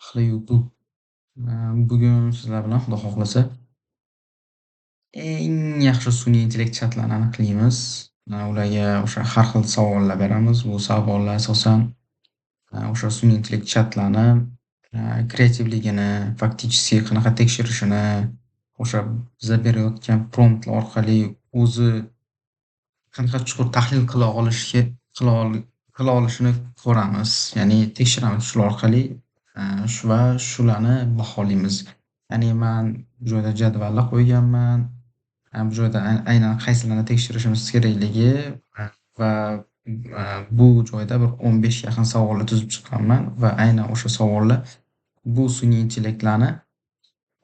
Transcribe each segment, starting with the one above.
Hali YouTube. Bugun sizlar bilan Xudo xohlasa eng yaxshi sun'iy intellekt chatlarni aniqlaymiz. Ularga o'sha har xil savollar beramiz. Bu savollar asosan o'sha sun'iy intellekt chatlarni kreativligini, faktически qanaqa tekshirishini, o'sha biza berayotgan promptlar orqali o'zi qanaqa chuqur tahlil qila olishi qila olishini ko'ramiz. Ya'ni tekshiramiz shular orqali shu va shularni baholaymiz. Ya'ni man bu joyda jadvallar qo'yganman. Bu joyda aynan qaysilarini tekshirishimiz kerakligi va bu joyda bir 15 yaqin savollar tuzib chiqqanman va aynan o'sha savollar bu sun'iy intellektlarni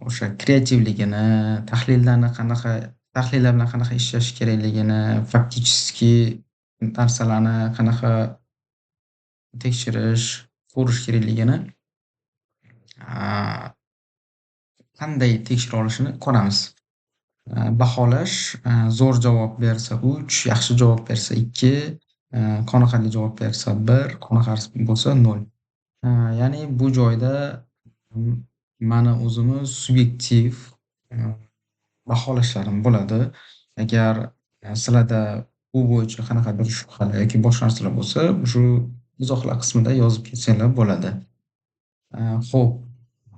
o'sha kreativligini, tahlillarni qanaqa tahlillar bilan qanaqa ishlash kerakligini, faktически narsalarni qanaqa tekshirish, ko'rish kerakligini qanday tekshira olishini ko'ramiz. Baholash zo'r javob bersa 3, yaxshi javob bersa 2, qoniqarli javob bersa 1, qoniqarsiz bo'lsa 0. Ya'ni bu joyda mani o'zimni subyektiv baholashlarim bo'ladi. Agar sizlarda bu bo'yicha qanaqadir shubhalar yoki boshqa narsalar bo'lsa, shu izohlar qismida yozib ketsanglar bo'ladi. Xo'p,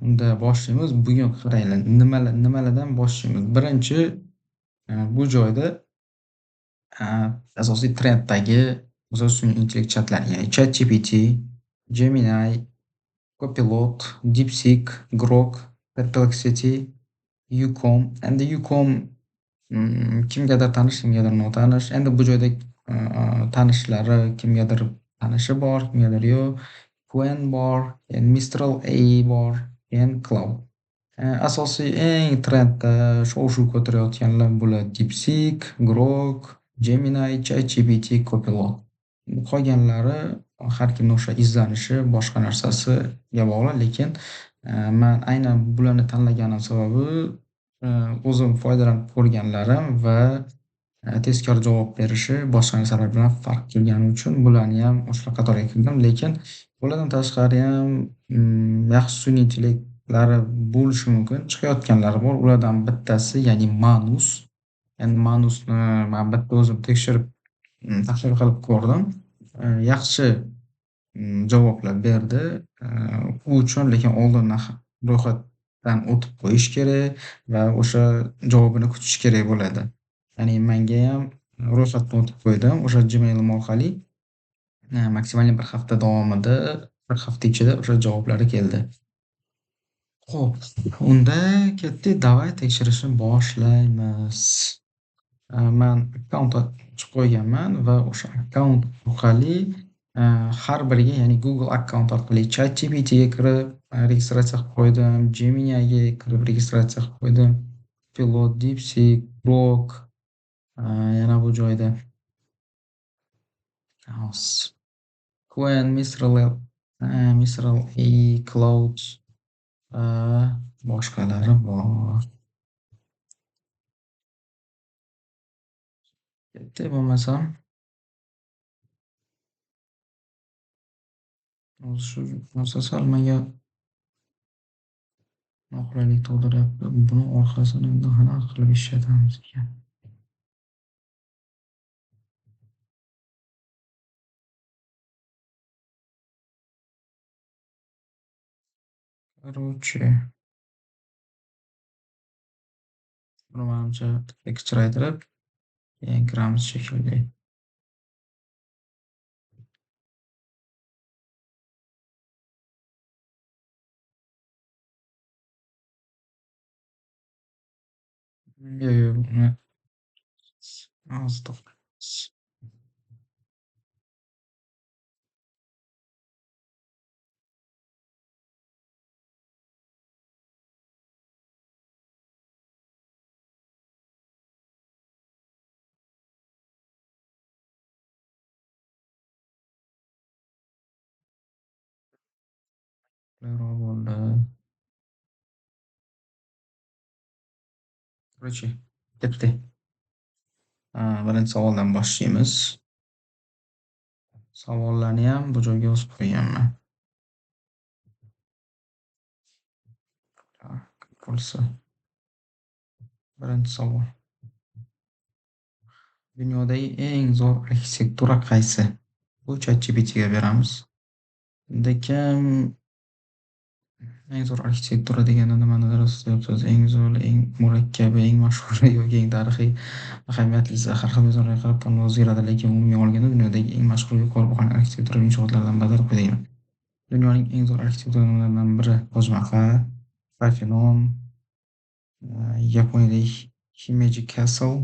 unda boshlaymiz. Bugun qaranglar, nimalardan boshlaymiz? Birinchi bu joyda asosiy trenddagi o'sha sun'iy intellekt chatlari, ya'ni ChatGPT, Gemini, Copilot, DeepSeek, Grok, Perplexity, YouCom. Endi YouCom kimgadir tanish, kimgadir notanish. Endi bu joyda tanishlari kimgadir tanishi bor, kimgadir yo'q. Qwen bor, Mistral AI bor, keyin Claude. Asosiy eng trendda shov-shuv ko'tarayotganlar bular DeepSeek, Grok, Gemini, ChatGPT, Copilot. Qolganlari har kimni o'sha izlanishi, boshqa narsasiga bog'liq, lekin man aynan bularni tanlaganim sababi o'zim foydalanib ko'rganlarim va tezkor javob berishi boshqa narsalar bilan farq qilgani uchun bularni ham o'sha qatorga kiritdim. Lekin bulardan tashqari ham yaxshi sun'iy intellektlari bo'lishi mumkin, chiqayotganlari bor. Ulardan bittasi, ya'ni Manus. Endi Manusni man bitta o'zim tekshirib, tahlil qilib ko'rdim. Yaxshi javoblar berdi. U uchun lekin oldindan ro'yxatdan o'tib qo'yish kerak va o'sha javobini kutish kerak bo'ladi. Ya'ni mangayam ro'yxatdan o'tib qo'ydim o'sha Gmailim orqali. Maksimal bir hafta davomida, bir hafta ichida o'sha javoblari keldi. Xo'p, unda ketdik, давай tekshirishni boshlaymiz. Man akkaunt ochib qo'yganman va o'sha akkaunt orqali har biriga, ya'ni Google akkaunt orqali ChatGPTga kirib registratsiya qilib qo'ydim, Geminiga kirib registratsiya qilib qo'ydim, Copilot, DeepSeek, Grok, yana bu joyda hozir Qwen, Mistral, Mistral AI, Claude va boshqalari bor. Ketdik bo'lmasam. Hozir shu narsa sal menga noqulaylik tug'diryapti. Buni orqasini endi qanaqa qilib ishlatamiz ekan? Короче, buni manimcha bitta kichraytirib, keyin kiramiz shekilli. Yo'q, yo'q, buni hozir to'xtatamiz. Qulayroq bo'ldi. Короче, ketdik. Birinchi savoldan boshlaymiz. Savollarni ham bu joyga yozib qo'yganman. Bo'lsa. Birinchi savol. Dunyodagi eng zo'r arxitektura qaysi? Bu ChatGPTga beramiz. Unda kim eng zo'r arxitektura deganda nimani nazarda tutyapsiz? Eng zo'ri, eng murakkabi, eng mashhuri yoki eng tarixiy ahamiyatlisi? Har xil mezonlarga qarab tanlov o'zgaradi, lekin umumiy olganda dunyodagi eng mashhur yuqori baholi arxitektura inshootlaridan biridir quyidagilar. Dunyoning eng zo'r arxitekturalaridan biri Toj Mahal, Parfenon, Yaponiyadagi Himeji Castle,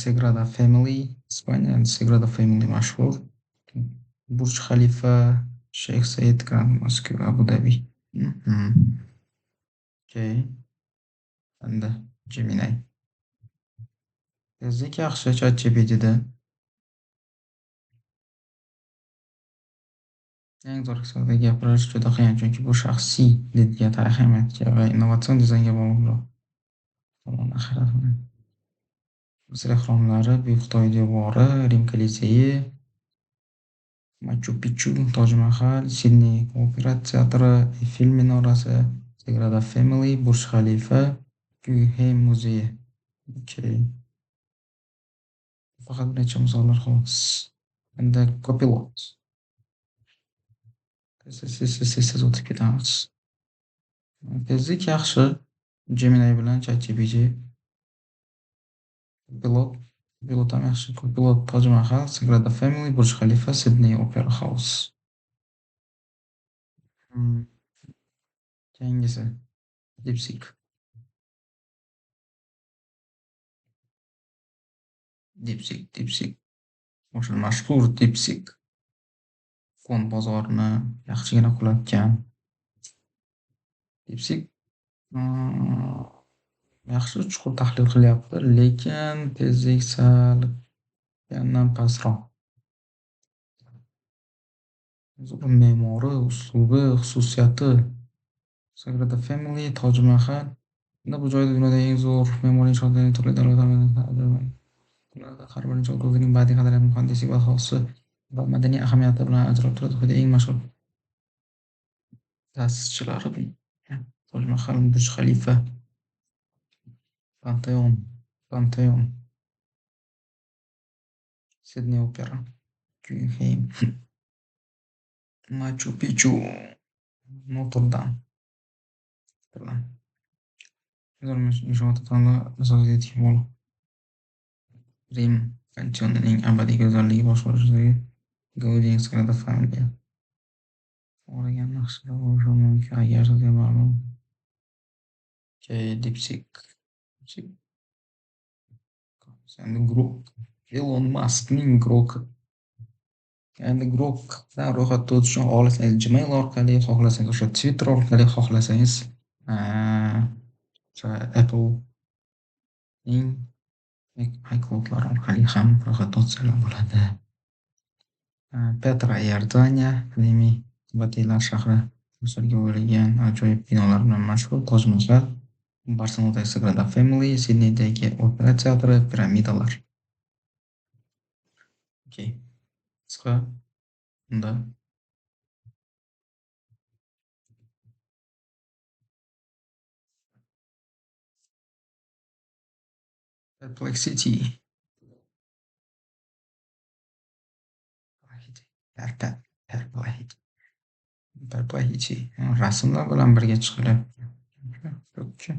Sagrada Family, Ispaniya Sagrada Family mashhur. Burj Xalifa, Sheyx Said Grand Mosque, Abu Dhabi. Okey. Endi Gemini. Tezlik yaxshi ChatGPTda. Eng zo'r hisobda gapirish juda qiyin, chunki bu shaxsiy didga, tarixiy ahamiyatga va innovatsion dizaynga bog'liq. Misr ehromlari, Buyuk Xitoy devori, Rim Kolizeyi, Machu Picchu, Toj Mahal, Sidney opera teatri, Eiffel minorasi, Sagrada Family, Burj Xalifa, Guggenheim muzeyi. Okey. Faqat bir necha misollar xolos. Endi Copilot. Tez tez tez tez tez tez o'tib ketamiz. Tezlik yaxshi. Gemini bilan ChatGPT. Copilot. Copilot ham yaxshi. Copilot Toj Mahal, Sagrada Family, Burj Xalifa, Sydney Opera House. Keyingisi DeepSeek. DeepSeek, DeepSeek. O'sha mashhur DeepSeek. Fond bozorini yaxshigina qulatgan. DeepSeek yaxshi chuqur tahlil qilyapti, lekin tezlik sal yandan pastroq. Me'mori, uslubi, xususiyati. Sagrada Family, Toj Mahal. Endi bu joyda dunyodagi eng zo'r me'moriy inshootlarning turli davlatlarda har bir inshoot o'zining badiiy qadriyati, muhandislik bahosi va madaniy ahamiyati bilan ajralib turadi. Quyida eng mashhur ta'sischilari Toj Mahal, Burj Xalifa, Panteon, Panteon, Sidney Opera, Guggenheim, Machu Picchu, Notre Dame. Inshooti tanlov asosiga bog'liq. Rim Panteonining abadiy go'zalligi boshqaruvidagi Gaudining Sagrada Familia. Xohlagan naqshda bo'lishi mumkin agar sizga ma'lum. Okay, DeepSeek. DeepSeek. Endi Grok. Elon Muskning Groki. Endi Grokdan ro'yxatdan o'tish uchun xohlasangiz Gmail orqali, xohlasangiz o'sha Twitter orqali, xohlasangiz o'sha Applening iCloud'lari orqali ham ro'yxatdan o'tsanglar bo'ladi. Petra, Iordaniya, qadimiy Nabatiylar shahri, Misrga o'yilgan ajoyib binolar bilan mashhur Toj Mahal, Barselonadagi Sagrada Family, Sidneydagi opera teatri, piramidalar. Okey. Qisqa unda Perplexity. Perplexity. Perplexity. Rasmlar bilan birga chiqilyapti.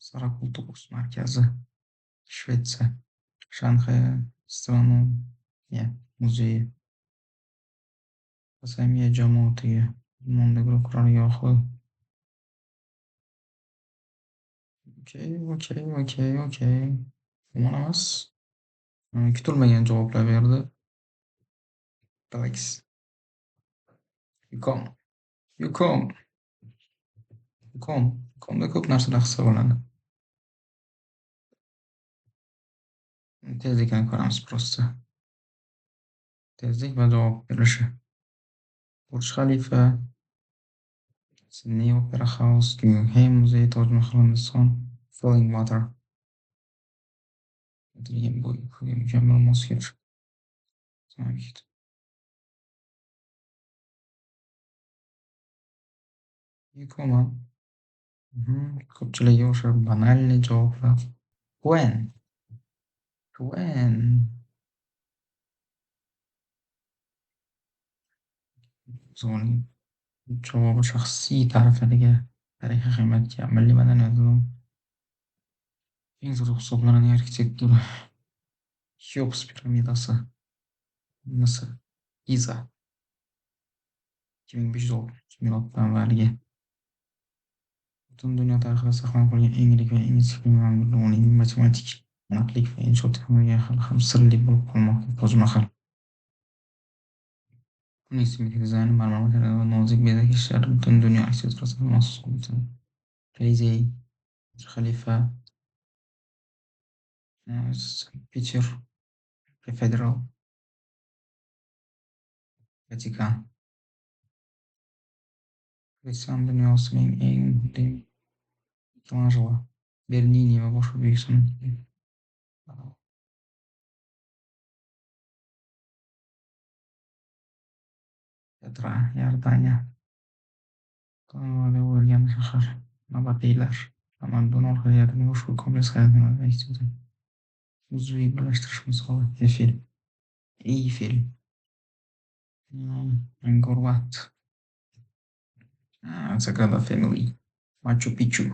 Sarakultug'us markazi, Shvetsiya, Shanxay astronomiya muzeyi, Kasamiya jamoatiga, Mondegro qarorgohi. Okey, okey, okey, okey. Yomon emas. Kutilmagan javoblar berdi. Plex. Ucom. Ucom. Ucom. Ucomda ko'p narsalar qilsa bo'ladi. Tezlikni ko'ramiz просто. Tezlik va javob berishi. Burj Xalifa, Sydney Opera House, Guggenheim muzeyi, Toj Mahal, Hindiston, Falling Water. Aytilgan bu mukammal mos kelish. Yukoman. Ko'pchiligi o'sha банальный javoblar. Qwen. Qwen. Savolning javobi shaxsiy ta'riflariga, tarixiy ahamiyatga, milliy madaniyatga eng zo'r hisoblanadigan arxitektura. Xeops piramidasi. Misr. Giza. 2560 miloddan avvalgi. Butun dunyo tarixida saqlanib qolgan eng yirik va eng eski binolardan biri, uning matematik aniqlik va inshoot texnologiyalari hali ham sirli bo'lib qolmoqda. Toj Mahal. Uning simmetrik dizayni, marmar materiallar va nozik bezak ishlari butun dunyo arxitekturasiga maxsus bo'lgan. Kolizey, Burj Xalifa, Peter Cathedral, Vatikan. Xristian dunyosining eng muhim Michelangelo, Bernini va boshqa buyuk san'atkorlar. Petra, Iordaniya. O'lgan shahar. Nabatiylar. Tamaddun orqali yaratilgan ushbu kompleks uzviy birlashtirish misoli. Eiffel. Eyfel. Angkor Wat. Sagrada Family. Machu Picchu.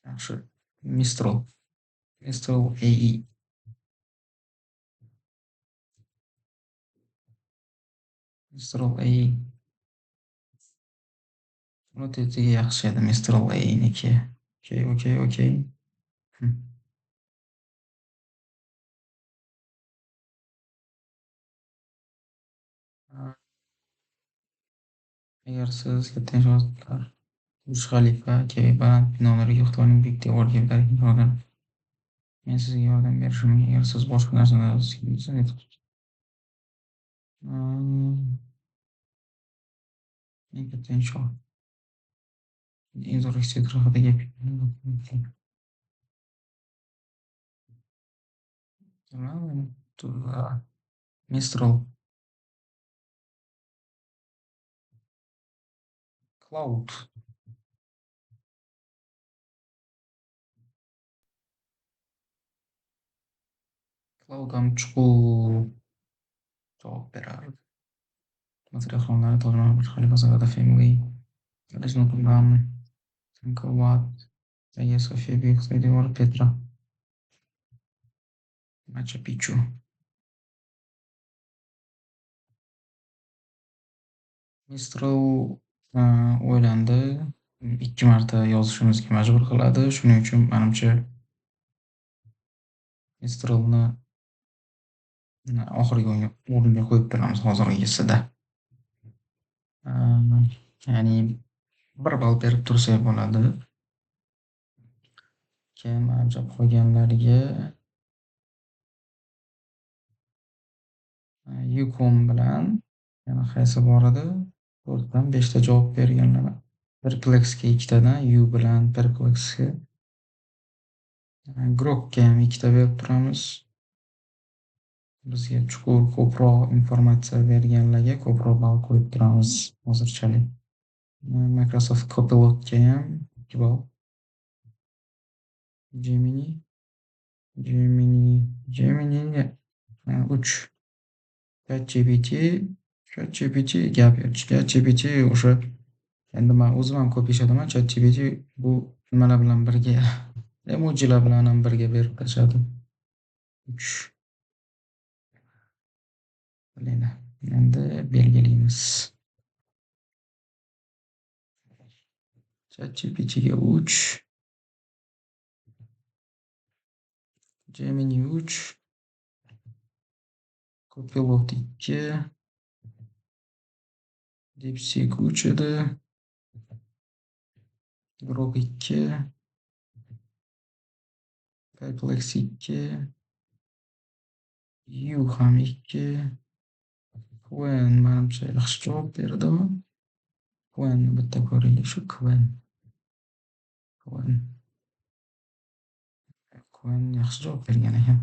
Yaxshi. Mistral. Mistral AI. Mistral AI. Uni tezligi yaxshi edi Mistral AIniki. Okey. Agar siz katta inshootlar, Burj Xalifa kabi baland binolarga, Xitoyning Buyuk devori kabi tarixiy binolar, men sizga yordam berishim mumkin. Agar siz boshqa narsani eng katta inshoot. Eng zo'r arxitektura haqida gap Mistral. Cloud. Cloud ham chuqur javob berardi. Misr xonalari, Toj Mahal, Burj Xalifa, Sagrada Family, Parij Notre Dame, Angkor Wat, Hagia Sophia, Buyuk Xitoy devori, Petra. Machu Picchu. Mistral o'ylandi. 2 marta yozishimizga majbur qiladi. Shuning uchun menimcha Mistralni oxirgi o'ringa qo'yib turamiz hozirgisida. Ya'ni 1 ball berib tursak bo'ladi. Keyin menimcha qolganlariga Yukon bilan yana qaysi bor edi? 4 dan 5 ta javob berganlar. Perplexga 2 tadan, U bilan Perplexga. Grokka ham 2 ta berib turamiz. Bizga chuqur ko'proq informatsiya berganlarga ko'proq ball qo'yib turamiz hozirchalik. Microsoft Copilotga ham 2 ball. Gemini 3. ChatGPT gap yo'q. ChatGPT o'sha endi men o'zim ham ko'p ishlataman. ChatGPT bu nimalar bilan birga, emojilar bilan ham birga berib tashladi. 3. Endi belgilaymiz. ChatGPTga 3. Gemini 3. Copilot 2. DeepSeek 3 edi. Grok 2. Perplex 2. U ham 2. Qwen menimcha yaxshi javob berdimi? Qwenni bitta ko'raylik. Shu Qwen. Qwen yaxshi javob bergan ekan.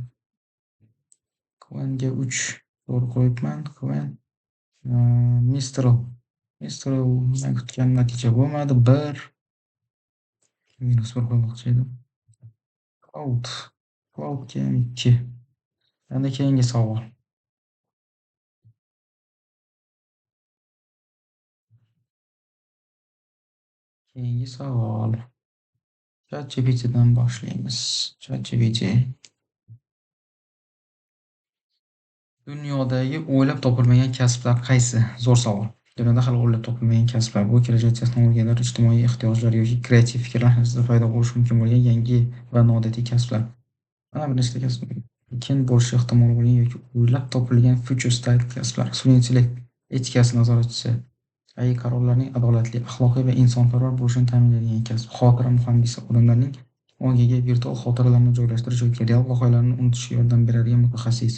Qwenga 3 to'g'ri qo'yibman. Qwen. Mistral. Mistral men kutgan natija bo'lmadi. 1 -1 qo'ymoqchi edim. Claude. Claude'ga ham 2. Endi keyingi savol. Keyingi savol. ChatGPT'dan boshlaymiz. ChatGPT. Dunyodagi o'ylab topilmagan kasblar qaysi? Zo'r savol. Dunyoda hali o'ylab topilmagan kasblar bu kelajak texnologiyalar, ijtimoiy ehtiyojlar yoki kreativ fikrlar asosida paydo bo'lishi mumkin bo'lgan yangi va noodatiy kasblar. Mana bir nechta kasb keyin bo'lishi ehtimoli bo'lgan yoki o'ylab topilgan future style kasblar. Sun'iy intellekt etikasi nazoratchisi, AI qarorlarning adolatli, axloqiy va insonparvar bo'lishini ta'minlaydigan kasb. Xotira muhandisi, odamlarning ongiga virtual xotiralarni joylashtirish yoki real voqealarni unutishga yordam beradigan mutaxassis.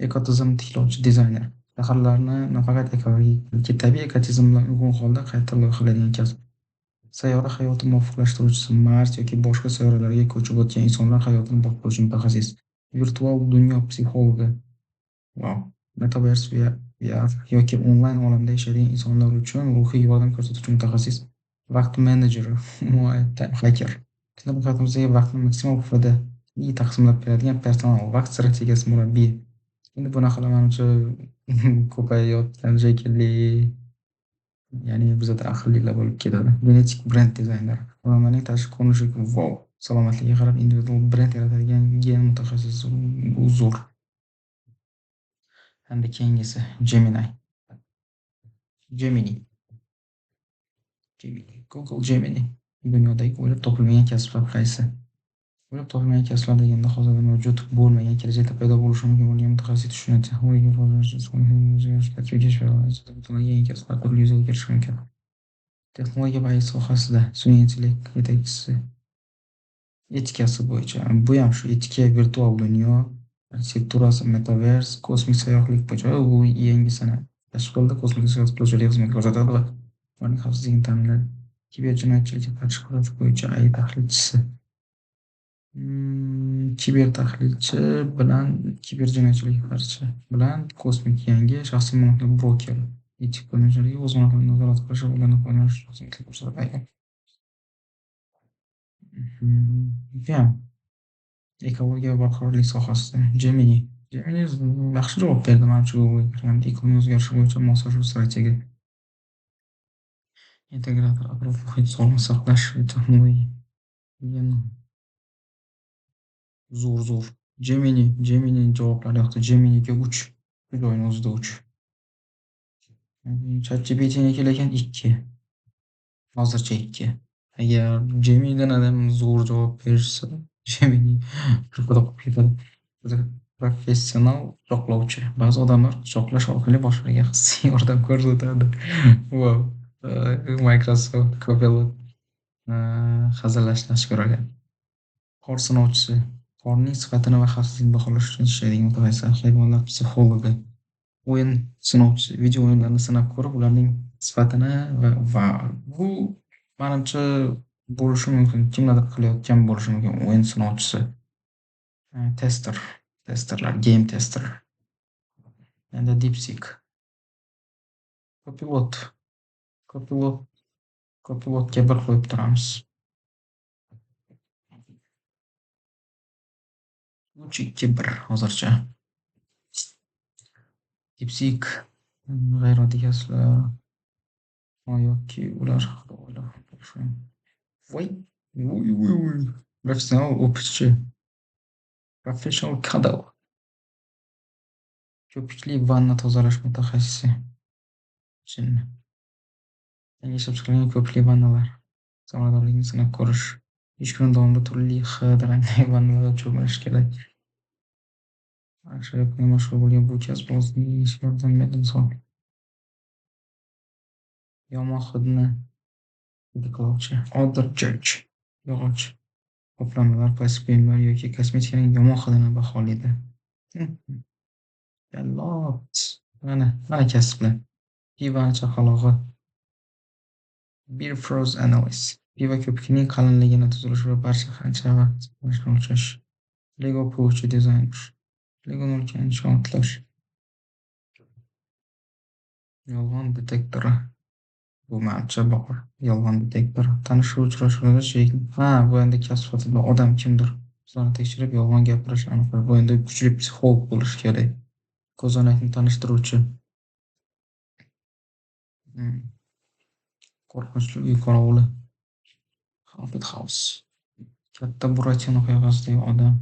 Ekotizim tiklovchi dizayner. Shaharlarni nafaqat ekologik, balki tabiiy ekotizim bilan uyg'un holda qayta loyihalaydigan kasb. Sayyora hayoti muvofiqlashtiruvchisi, Mars yoki boshqa sayyoralarga ko'chib o'tgan insonlar hayotini boshqaruvchi mutaxassis. Virtual dunyo psixologi. Wow. Metaverse VR yoki onlayn olamda yashaydigan insonlar uchun ruhiy yordam ko'rsatuvchi mutaxassis. Vaqt menejeri, time hacker. Kundalik hayotimizdagi vaqtni maksimal foydali taqsimlab beradigan personal vaqt strategiyasi murabbiyi. Endi bunaqalar manimcha ko'payayotgan shekilli. Ya'ni bizada aqllilar bo'lib ketadi. Genetik brend dizayner. Odamlarning tashqi ko'rinishiga, wow, salomatligiga qarab individual brend yaratadigan gen mutaxassisi, bu zo'r. Endi keyingisi Gemini. Gemini. Gemini. Google Gemini. Dunyodagi o'ylab topilmagan kasblar qaysi? O'ylab topilmagan kasblar deganda hozirda mavjud bo'lmagan, kelajakda paydo bo'lishi mumkin bo'lgan mutaxassis tushuncha, texnologik rivojlanish, yangi kasblar turli yuzaga kelishi mumkin. Texnologiya va AI sohasida sun'iy intellekt yetakchisi etikasi bo'yicha, bu ham shu etika, virtual dunyo, arxitekturasi, metaverse, kosmik sayyohlik bo'yicha bu yangisini kashf qildi. Kosmik sayohat qiluvchilarga xizmat ko'rsatadi va ularning xavfsizligini ta'minlaydi. Kiberjinoyatchilikka qarshi kurash bo'yicha AI tahlilchisi. Kiber tahlilchi bilan kiberjinoyatchilikka qarshi bilan kosmik yangi shaxsiy ma'lumotlar brokeri. Etik qo'llanuvchilarga o'z ma'lumotlarini nazorat qilish va ulardan foydalanish xizmatini ko'rsatadi. Bu ham ekologiya va barqarorlik sohasida Gemini. Gemini yaxshi javob berdi manimcha Google'ga qaraganda iqlim o'zgarishi bo'yicha moslashuv strategiya. Integrator atrof muhit sog'liqni saqlash va texnologiya. Zo'r, zo'r. Gemini, Gemini javoblari yoqdi. Geminiga 3. Shu joyning o'zida 3. ChatGPTniki lekin 2. Hozircha 2. Agar Geminidan ham zo'r javob berishsa, Gemini qolib ketadi. Professional quchoqlovchi. Ba'zi odamlar quchoqlash orqali boshqalarga hissiy yordam ko'rsatadi. Wow. Microsoft Copilot hazillashni yaxshi ko'radi. Qor sinovchisi. Qorning sifatini va xavfsizligini baholash uchun ishlaydigan mutaxassis, hayvonlar psixologi, o'yin sinovchisi, video o'yinlarni sinab ko'rib, ularning sifatini va bu manimcha bo'lishi mumkin. Kimlardir qilayotgan bo'lishi mumkin. O'yin sinovchisi. Tester, testerlar, game tester. Endi DeepSeek. Copilot. Copilot. Copilotga 1 qo'yib turamiz. 3, 2, 1 hozircha. DeepSeek g'ayrioddiy kasblar yoki ular haqida o'ylab topishgan. Voy, voy, voy, voy. Professional o'pishchi. Professional cuddle. Ko'pikli vanna tozalash mutaxassisi. Jinni. Yangi ishlab chiqarilgan ko'pikli vannalar samaradorligini sinab ko'rish. 5 kun davomida turli hid rangli vannalarda cho'milish kerak. Aksariyat mashhur bo'lgan bu kasb yordam beradi misol. Yomon hidni hidlovchi, odor judge, yog'och qoplamalar, plastik buyumlar yoki kosmetikaning yomon hidini baholaydi. Jallod. Mana, mana kasblar. Pivani chaqalog'i. Beer froth analyst. Pivo ko'pikining qalinligini, tuzilishi va barcha qancha vaqt saqlashini o'lchash. Lego quruvchi dizayner. Lego ulkan inshootlar. Yolg'on detektori. Bu manimcha bor. Yolg'on detektor. Tanishuv uchrashuvlarda sherik. Ha, bu endi kasb sifatida odam kimdir. Sizlarni tekshirib, yolg'on gapirish aniqlaydi. Bu endi kuchli psixolog bo'lishi kerak. Ko'zoynakni tanishtiruvchi. Qo'rqinchli uy qorovuli. Haunted house. Katta Buratino qiyofasidagi odam.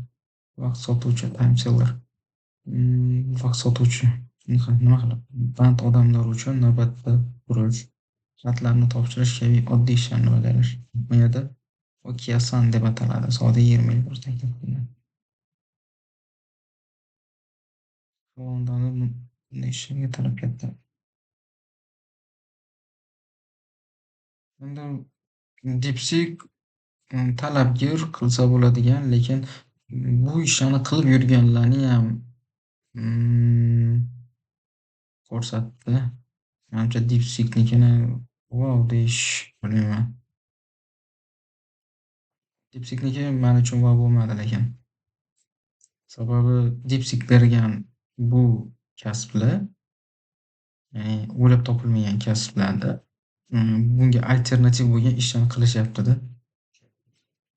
Vaqt sotuvchi, time seller. Vaqt sotuvchi. Nima qilib? Band odamlar uchun navbatda turish, xatlarni topshirish kabi oddiy ishlarni bajarish. Yaponiyada Okiyasan deb ataladi. Soatiga 20 yil taklif qilinadi. Bunday ishlarga talab katta. Endi DeepSeek talabgir qilsa bo'ladigan, lekin bu ishlarni qilib yurganlarni ham ko'rsatdi. Manimcha DeepSeek'nikini wow deyish bilmayman. DeepSeek'niki men uchun wow bo'lmadi lekin. Sababi DeepSeek bergan bu kasblar, ya'ni o'ylab topilmagan kasblarda bunga alternativ bo'lgan ishlarni qilishyapti-da.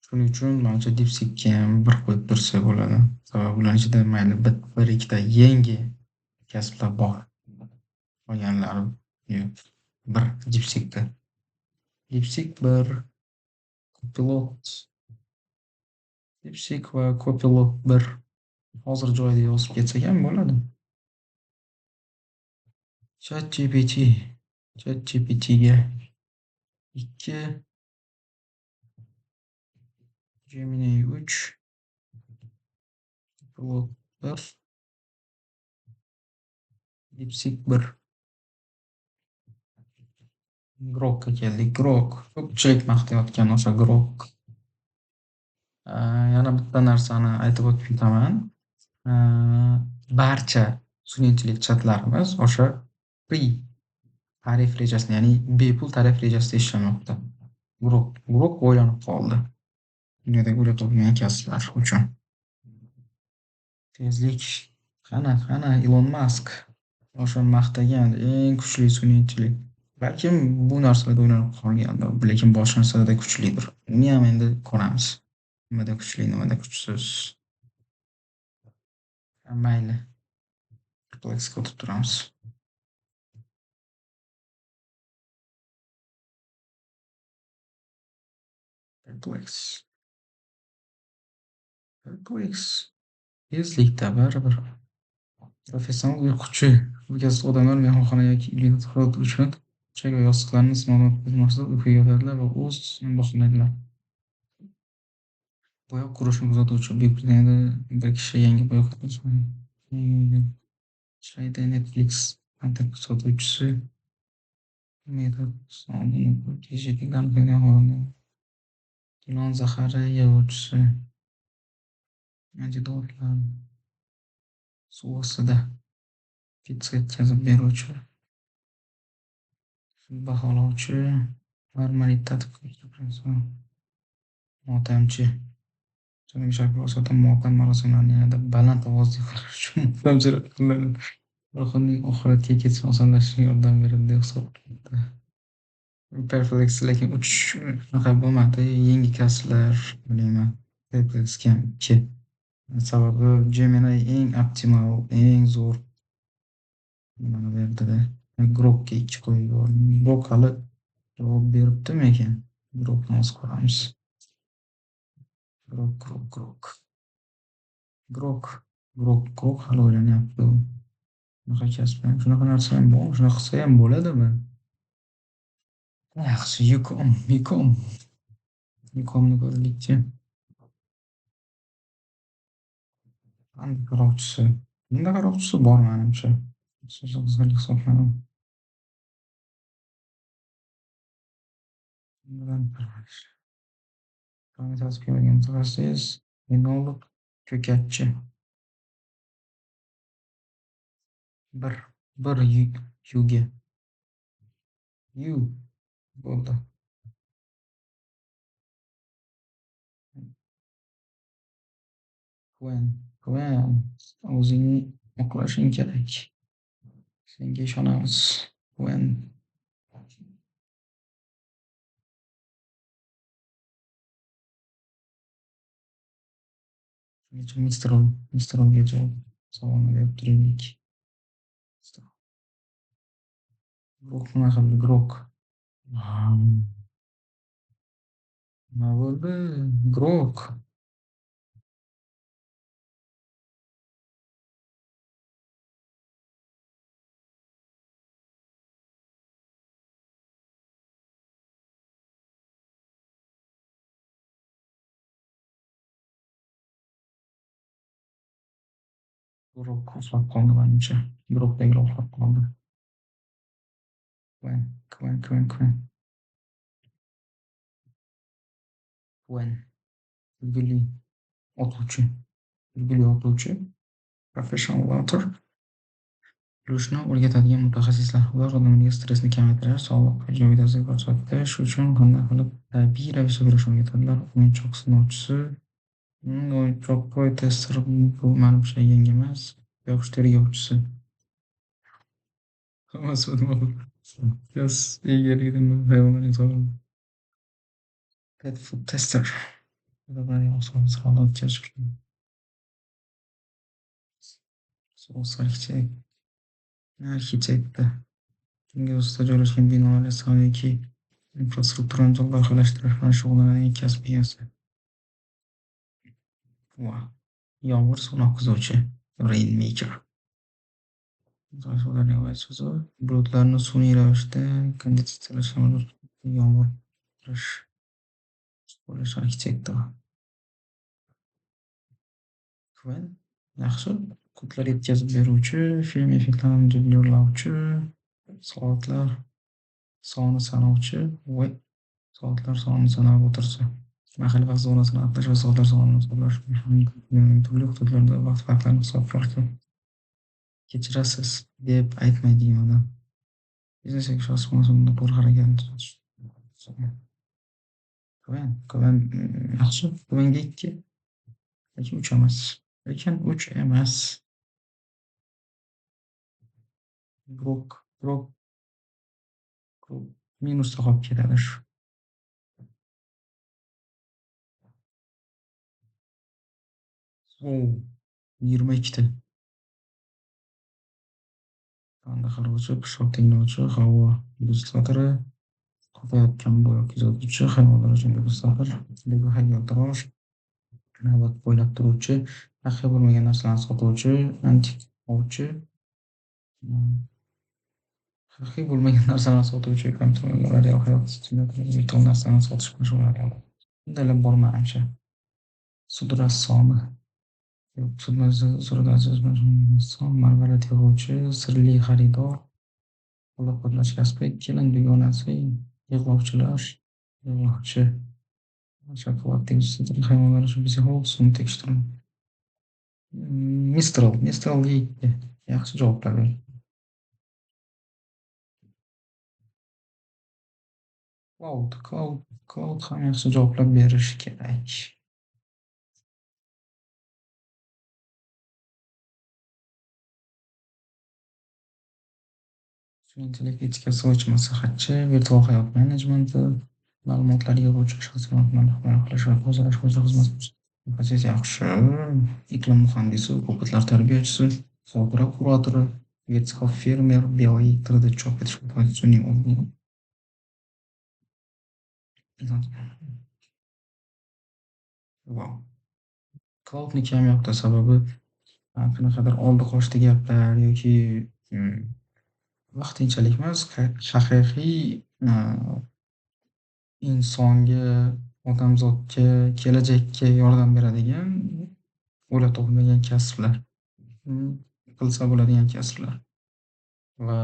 Shuning uchun manimcha DeepSeek'ga ham bir qo'yib tursa bo'ladi. Sababi ularning ichida mayli bir ikkita yangi kasblar bor. Qolganlari yo'q. Bir DeepSeek'da. DeepSeek bir, Copilot. DeepSeek va Copilot bir. Hozir joyida yozib ketsak ham bo'ladi. ChatGPT. ChatGPTga 2, Gemini 3, Copilot 1, DeepSeek 1. Grokka keldik. Grok. Ko'pchilik maqtayotgan o'sha Grok. Yana bitta narsani aytib o'tib ketaman. Barcha sun'iy intellekt chatlarimiz o'sha free tarif rejasini, ya'ni bepul tarif rejasida ishlamoqda. Grok o'ylanib qoldi. Dunyodagi o'ylab topilgan kasblar uchun. Tezlik. Qani, qani Ilon Mask o'sha maqtagan eng kuchli sun'iy intellekt. Balkim bu narsalarda o'ylanib qolgandir, lekin boshqa narsalarda kuchlidir. Uni ham endi ko'ramiz. Nimada kuchli, nimada kuchsiz. Mayli. Perplexga o'tib turamiz. Perplex. Perplex. Tezlikda baribir. Professional uyquchi. Bu kasb odamlar mehmonxona yoki ilmiy tadqiqot uchun to'shak va yostiqlarni sinovdan o'tkazish maqsadida uyquga yotadilar va o'z baholaydilar. Bo'yoq qurishni kuzatuvchi. Buyuk Britaniyada bir kishi yangi bo'yoq ishlaydi. Netflix kontent sotuvchisi. Ilon zahari yig'uvchisi. Antidotlar. Suv ostida pitsa yetkazib beruvchi. Baholovchi. Marmarit tadqiqotchi. Motamchi. Janubiy Sharqiy Osiyoda motam marosimlarini yanada baland ovozda qilish uchun motamchilar qo'llanadi. Ruhining oxiratga ketishini osonlashtirishga yordam beradi deb hisoblanadi. Perplex lekin uch unaqa bo'lmadi. Yangi kasblar bilmayman. Perplexga ham 2. Sababi Gemini eng optimal, eng zo'r nimani berdida. Grokka 2 qo'yib yubordim. Grok hali javob beribdimi ekan? Grokni hozir ko'ramiz. Grok, Grok, Grok. Grok, Grok, Grok hali o'ylanyapti. Shunaqa kasb ham, shunaqa narsa ham bormi? Shunaqa qilsa ham bo'ladimi? Yaxshi, Yukom, Yukom. Yukomni ko'raylikchi. Panda qaroqchisi. Panda qaroqchisi bor menimcha. Qiziqarli hisoblanadi. Mutaxassis, enolog, ko'katchi. Bir yuga. Yu bo'ldi. Quen, Quen, o'zingni oqlashing kerak. Senga ishonamiz. Quen. Mistral, Mistralga javob savolni berib turaylik. Grok nima qildi? Grok. Nima bo'ldi? Grok. Grok uxlab qoldi manimcha. Grokdagilar uxlab qoldi. Quen, Quen, Quen, Quen. Quen. Kulgili otuvchi. Kulgili otuvchi. Professional author. Kulishni o'rgatadigan mutaxassislar. Ular odamlarga stressni kamaytirish, sog'liq ijobiy ta'sir ko'rsatish uchun qanday qilib tabiiy ravishda kurashni o'rgatadilar. O'yinchoq sinovchisi. O'yinchoq toy tester bu manimcha yangi emas. Yosh tergovchisi. Hammasi nima Kasb egaligini hayvonlarning sog'lig'i. Pet food tester. Odamlarning oson sinovdan o'tkazish uchun. Source architect. Arxitektor. Tungi ustida joylashgan binolar yoki infrastrukturani loyihalashtirish bilan shug'ullanadigan kasb egasi. Va yomg'ir suvini oqizuvchi. Rainmaker. So'zi bulutlarni sun'iy ravishda kondensatsiyalash yomg'ir yog'dirish. Qo'llash arxitektor. Quen. Yaxshi. Kodlar yetkazib beruvchi, film effektlarini dublyorlovchi, soatlar soni sanovchi va soatlar sonini sanab o'tirsa. Mahalliy vaqt zonasini aniqlash va soatlar sonini hisoblash dunyoning turli hududlarida vaqt farqlarini hisobga olishga kechirasiz deb aytmaydigan odam. Biznes yoki shaxsiy munosabatda noto'g'ri harakatni tuzatish. Quen, Quen yaxshi. Quenga 2, lekin 3 emas. Lekin 3 emas. Grok, Grok, Grok minusda qolib ketadi shu. O, 22 ta. Panda qarovchi, pishoq tinglovchi, havo degustatori, qotayotgan bo'yoq kuzatuvchi, hayvonlar uchun degustator, Lego haykaltarosh, navbat poylab turuvchi, haqiqiy bo'lmagan narsalarni sotuvchi, antik ovchi, haqiqiy bo'lmagan narsalarni sotuvchi, kompyuter o'yinlari, real hayot simulyatori, virtual narsalarni sotish bilan shug'ullanadigan odam. Bundaylar bor manimcha. Sud rassomi. Yo'q, sud rassom, marvarid yig'uvchi, sirli xaridor, qo'llab-quvvatlash kasbi, kelin dugonasi, yig'lovchilar, yig'lovchi, shokolad degustatori, hayvonlar uchun psixolog, suvni tekshiruvchi. Mistral, Mistralga 2. Yaxshi javoblar berdi. Cloud, Cloud, Cloud ham yaxshi javoblar berishi kerak. Sun'iy intellekt etikasi bo'yicha maslahatchi, virtual hayot menejmenti, ma'lumotlar yig'uvchi, shaxsiy ma'lumotlarni himoya qilish va tozalash bo'yicha xizmat ko'rsatuvchi mutaxassis yaxshi, iqlim muhandisi, robotlar tarbiyachisi, xotira kuratori, vertikal fermer, biologik 3D chop etish mutaxassisi, sun'iy ong. Wow. Cloudniki ham yoqdi, sababi qanaqadir oldi qochdi gaplar yoki vaqtinchalik emas, haqiqiy insonga, odamzodga, kelajakka yordam beradigan o'ylab topilmagan kasblar, qilsa bo'ladigan kasblar va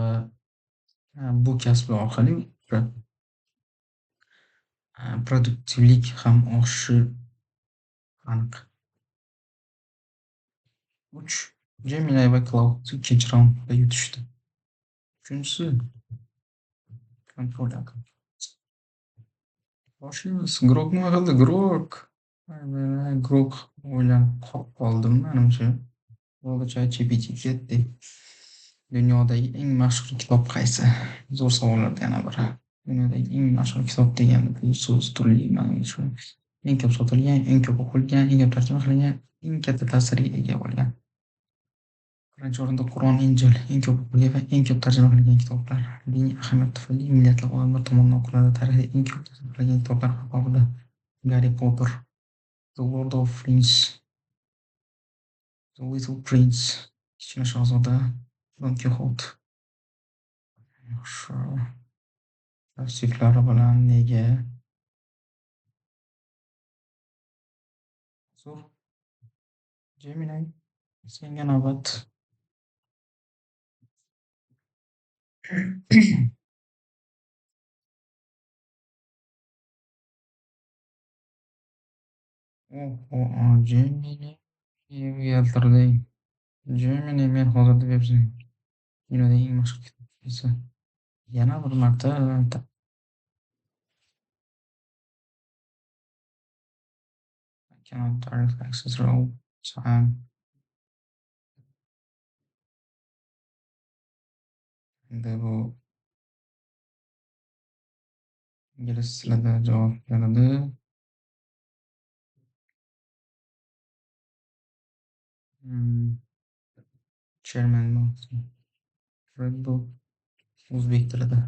bu kasblar orqali produktivlik ham oshishi aniq. 3. Gemini va Cloud ikkinchi raundda yutishdi. Uchinchisi kontrol. Boshlaymiz. Grok nima qildi? Grok. Grok o'ylanib qolib qoldim manimcha. Bo'ldi, ChatGPT ketdi. Dunyodagi eng mashhur kitob qaysi? Zo'r savollardan yana biri. Dunyodagi eng mashhur kitob degani bu so'z turli ma'noga tushadi. Eng ko'p sotilgan, eng ko'p o'qilgan, eng ko'p tarjima qilingan, eng katta ta'sirga ega bo'lgan. Birinchi o'rinda Qur'on, Injil, eng ko'p o'qilgan va eng ko'p tarjima qilingan kitoblar. Diniy ahamiyat tufayli minglab odamlar tomonidan o'qiladi. Tarixda eng ko'p tarjima qilingan kitoblar qatorida Garri Potter, The Lord of Rings, The Little Prince, Kichkina shahzoda, Don Quixote. Yaxshi. Tavsiflari bilan nega? Zo'r. Gemini, senga navbat. Oho, Gemini uyaltirding. Gemini men hozir deb yozay. Dunyodagi eng mashhur kitob qaysi? Yana bir marta I cannot directly access real time. Endi bu ingliz tilida javob berdi. Hmm, Chairman Red Bull o'zbek tilida.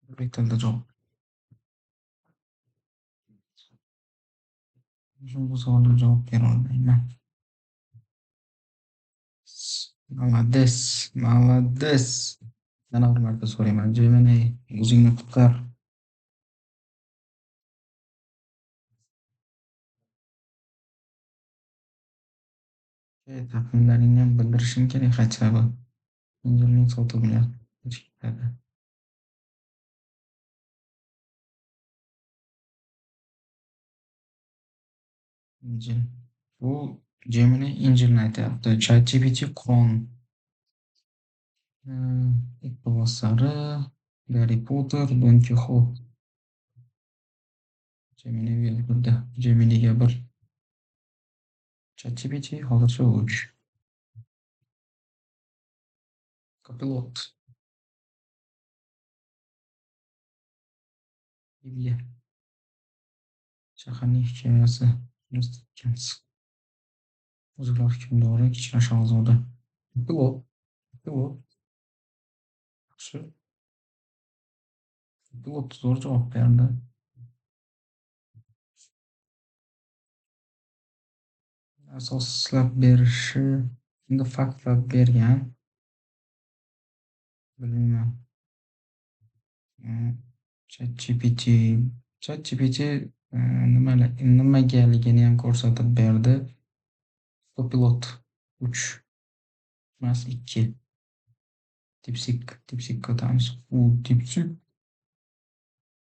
O'zbek tilida javob. Bu savolga javob bera olmayman. Молодец, молодец. Yana bir marta so'rayman. Gemini, o'zingni qutqar. Taxminlaringni bildirishing kerak хотя бы. Injilning sotuv milliard ketadi. Injil. Bu Gemini Injilni aytyapti. ChatGPT Qur'on. Iqtiboslari Garri Potter, Don Quixote. Gemini uyaltirdi. Geminiga bir. ChatGPT hozircha uch. Copilot. Bibliya. Shaharning hikoyasi. Dickens. Uzuklar hukmdori, Kichkina shahzoda. Copilot. Copilot. Yaxshi. Copilot zo'r javob berdi. Asoslab berishi, endi faktlab bergan. Bilmayman. ChatGPT ChatGPT nimagaligini ham ko'rsatib berdi. Copilot 3 emas 2. DeepSeek, DeepSeekka o'tamiz. U DeepSeek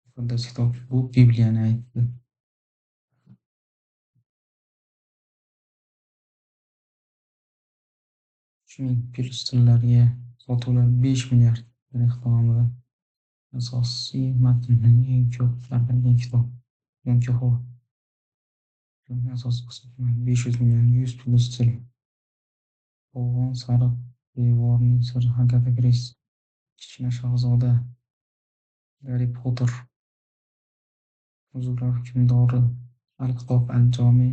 muqaddas kitob bu Bibliyani aytdi. 3000 plus tillarga sotuvlar 5 milliard tarix davomida. Asosiy matnning eng ko'p tarqalgan kitob Don Quixote. Asosiy hisoblanadi. 500 million 100 plus til. Polvon Sariq devorning siri Agatha Christie. Kichkina shahzoda Garri Potter. Uzuklar hukmdori Al-Kitob al-Jami.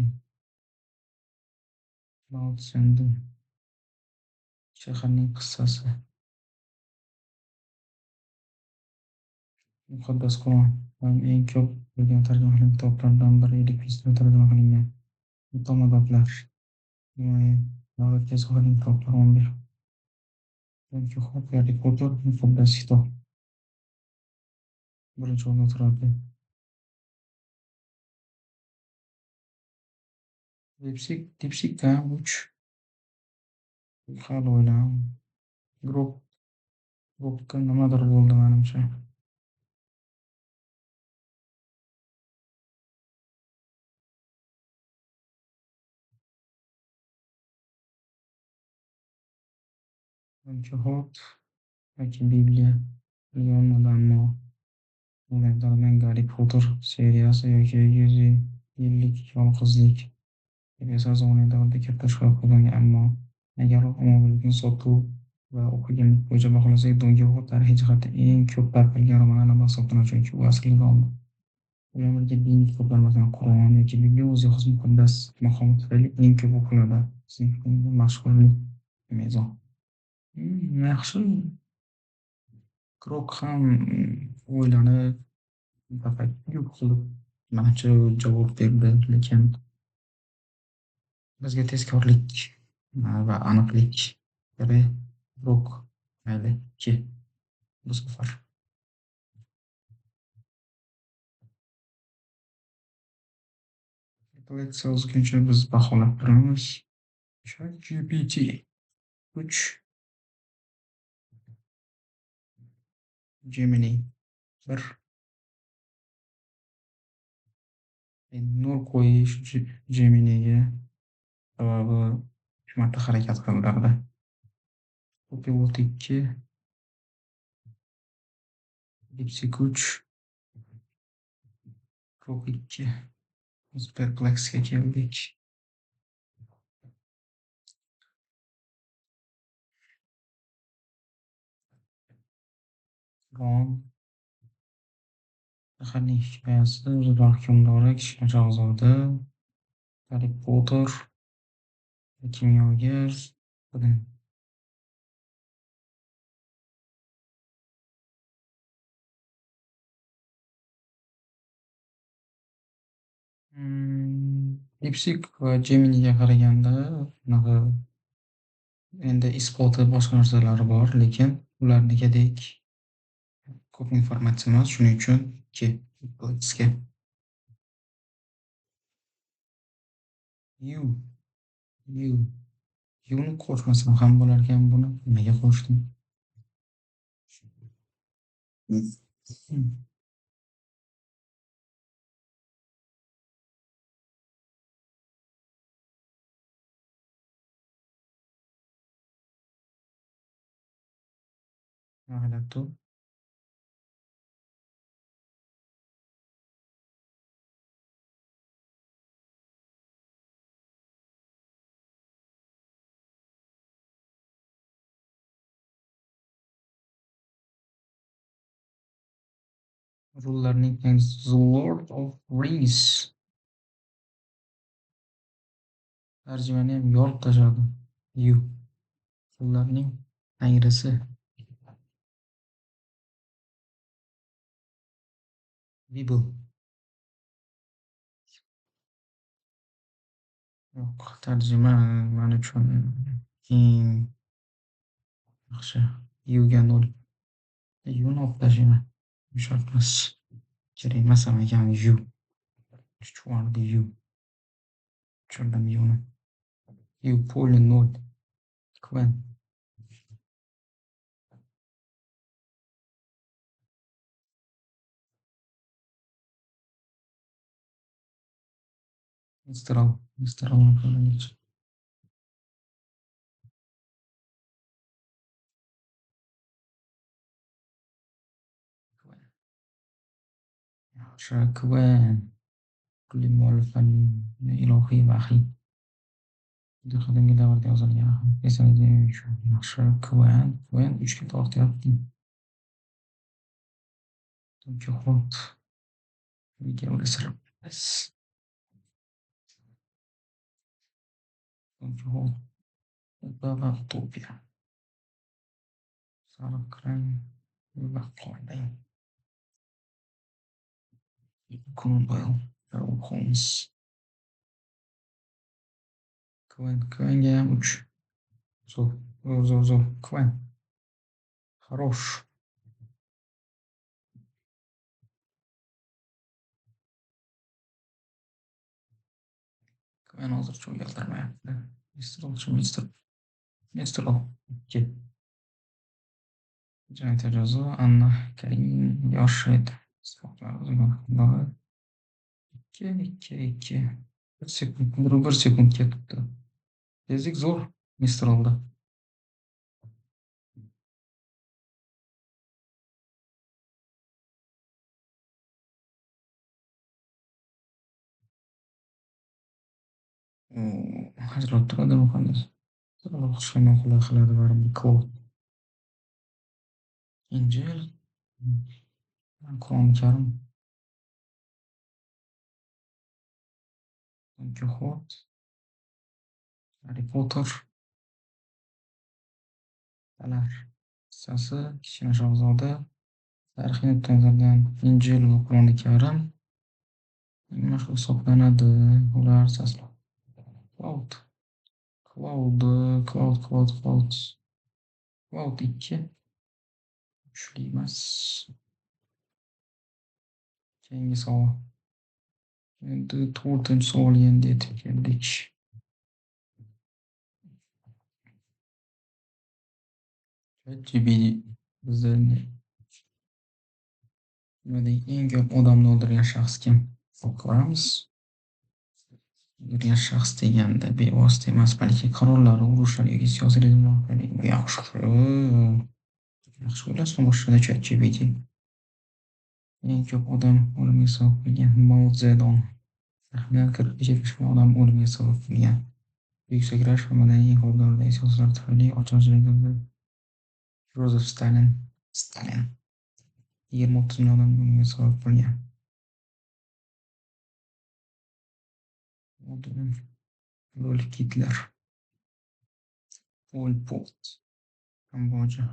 Mao Tse-dun. Shaharning qissasi. Muqaddas Qur'on ham eng ko'p o'qilgan tarjima qilingan kitoblardan biri 55 tilda tarjima qilingan. Mutomadoblar. Davlatga sohiling kitoblar 11. Don Quixote, Garri Potter, Muqaddas kitob. Birinchi o'rinda turadi. DeepSeek, DeepSeek'da 3. Hali o'ylayman. Grok, Grokka nimadir bo'ldi menimcha. Don Quixote yoki Bibliya bilolmadim ammo o'ylayman Garri Potter seriyasi yoki 100 yillik yolg'izlik deb esa davrida katta shuhrat qozongan, ammo agar ommaboplikni sotuv Va o'qiganlik bo'yicha baholasak, Don Kixot tarixiy jihatdan eng ko'p tarqalgan romanlardan hisoblanadi, chunki u asrlar davomida bilan birga diniy kitoblar, masalan, Qur'on yoki Bibliya o'ziga xos muqaddas maqomi tufayli eng ko'p o'qiladi. Mashhurlik mezon. Yaxshi. Grok ham o'ylanib, tafakkur qilib manimcha javob berdi, lekin bizga tezkorlik va aniqlik kerak. Grok mayli 2 bu safar. Kolleksiya o'zguncha biz baholab turamiz. ChatGPT 3, Gemini 1. Nol qo'yish Geminiga, sababi 3 marta harakat qildirdi. Copilot 2, DeepSeek 3, Grok 2. Biz Perplex'ga keldik. Ron Shaharning hikoyasi, O'zbek hukmdori, Kichkina shahzoda, Harry Potter, Kimyogar, DeepSeek va Geminiga qaraganda unaqa endi isboti boshqa narsalari bor, lekin ularnikidek ko'p informatsiya emas, shuning uchun 2 Perplex'ga. U. U. Uni qo'shmasam ham bo'larkan buni. Nimaga qo'shdim? Nima qilyapti u? Rullarning The Lord of Rings. Tarjimani ham yorib tashladi. U. Rullarning tangrisi. Bible. Yo'q, tarjima men uchun eng yaxshi. Uga 0. Uni olib tashlayman. Shart emas. Kerak emas ham ekan U. Chuchvardi U. Tushirdim Uni. U poli 0. Quen. Mistral. Mistral. Yaxshi, Quen. Turli mualliflarning ilohiy vahiy. Juda qadimgi davrda yozilgan. Yaxshi, Quen. Quen 3 ga tortyapti. Don Kixot. Miguel de Cervantes. Don Kixot. Va Utopiya. Sariq rang va qora rang. Conan Doyle, Sherlock Holmes. Quen, Quenga ham 3. Zo'r, zo'r, zo'r, zo'r. Quen. Хорош. Quen hozircha uyaltirmayapti. Mistralchi, Mistral. Mistral 2. Jinoyat jazo Anna Karenina yosh edi. 2, 2, 2. 1 sekund, 1 sekund ketibdi. Tezlik zo'r Mistralda. Ajralib turadi muhandis. O'qishga noqulay qiladi baribir Claude. Injil, Qur'oni Karim, Don Kixot, Harry Potter, Talar qissasi, Kichkina shahzoda, tarixiy nuqtai nazardan Injil va Qur'oni Karim eng mashhur hisoblanadi. Ular Cloud, Cloud, Cloud, Cloud, Cloud, Cloud 2 kuchli emas. Keyingi savol. Endi 4-savolga endi yetib keldik. ChatGPT bizda dunyodagi eng ko'p odamni o'ldirgan shaxs kim? Ko'ramiz. O'ldirgan shaxs deganda bevosita emas, balki qarorlar, urushlar yoki siyosiy rejimlar orqali. Yaxshi. Yaxshi o'ylashni boshladi ChatGPT. Eng ko'p odam o'limiga sabab bo'lgan Mao Zedong. Taxminan 45-70 million odam o'limiga sabab bo'lgan. Buyuk sakrash va madaniy inqilob davridagi siyosatlar tufayli ocharchiliklarda Jozef Stalin, Stalin 20-30 million odam o'limiga sabab bo'lgan. Adolf Gitler, Pol Pot, Kamboja.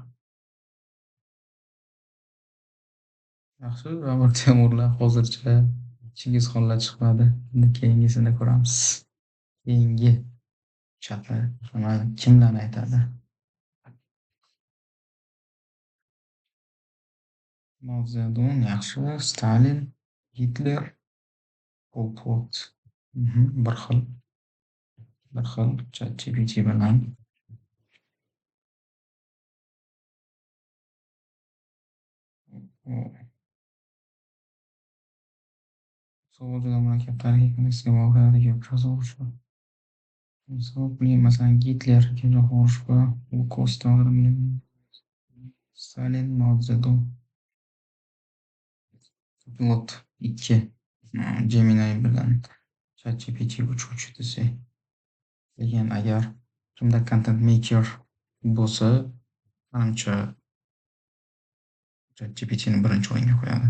Yaxshi, Babur Temurlar hozircha Chingizxonlar chiqmadi. Endi keyingisini ko'ramiz. Keyingi chatlar kimlarni aytadi? Mao Zedong yaxshi, Stalin, Gitler, Pol Pot. Bir xil. Bir xil ChatGPT bilan. Savol juda murakkab tarixiy kontekstga bog'liq hayotdagi urushi. Sabab bo'lgan, masalan, Gitler Ikkinchi jahon urushi va Holokost davrida Stalin, Mao Zedong. Copilot 2 Gemini bilan ChatGPT 3 desak. Lekin agar kimda content maker bo'lsa, manimcha ChatGPTni birinchi o'ringa qo'yadi.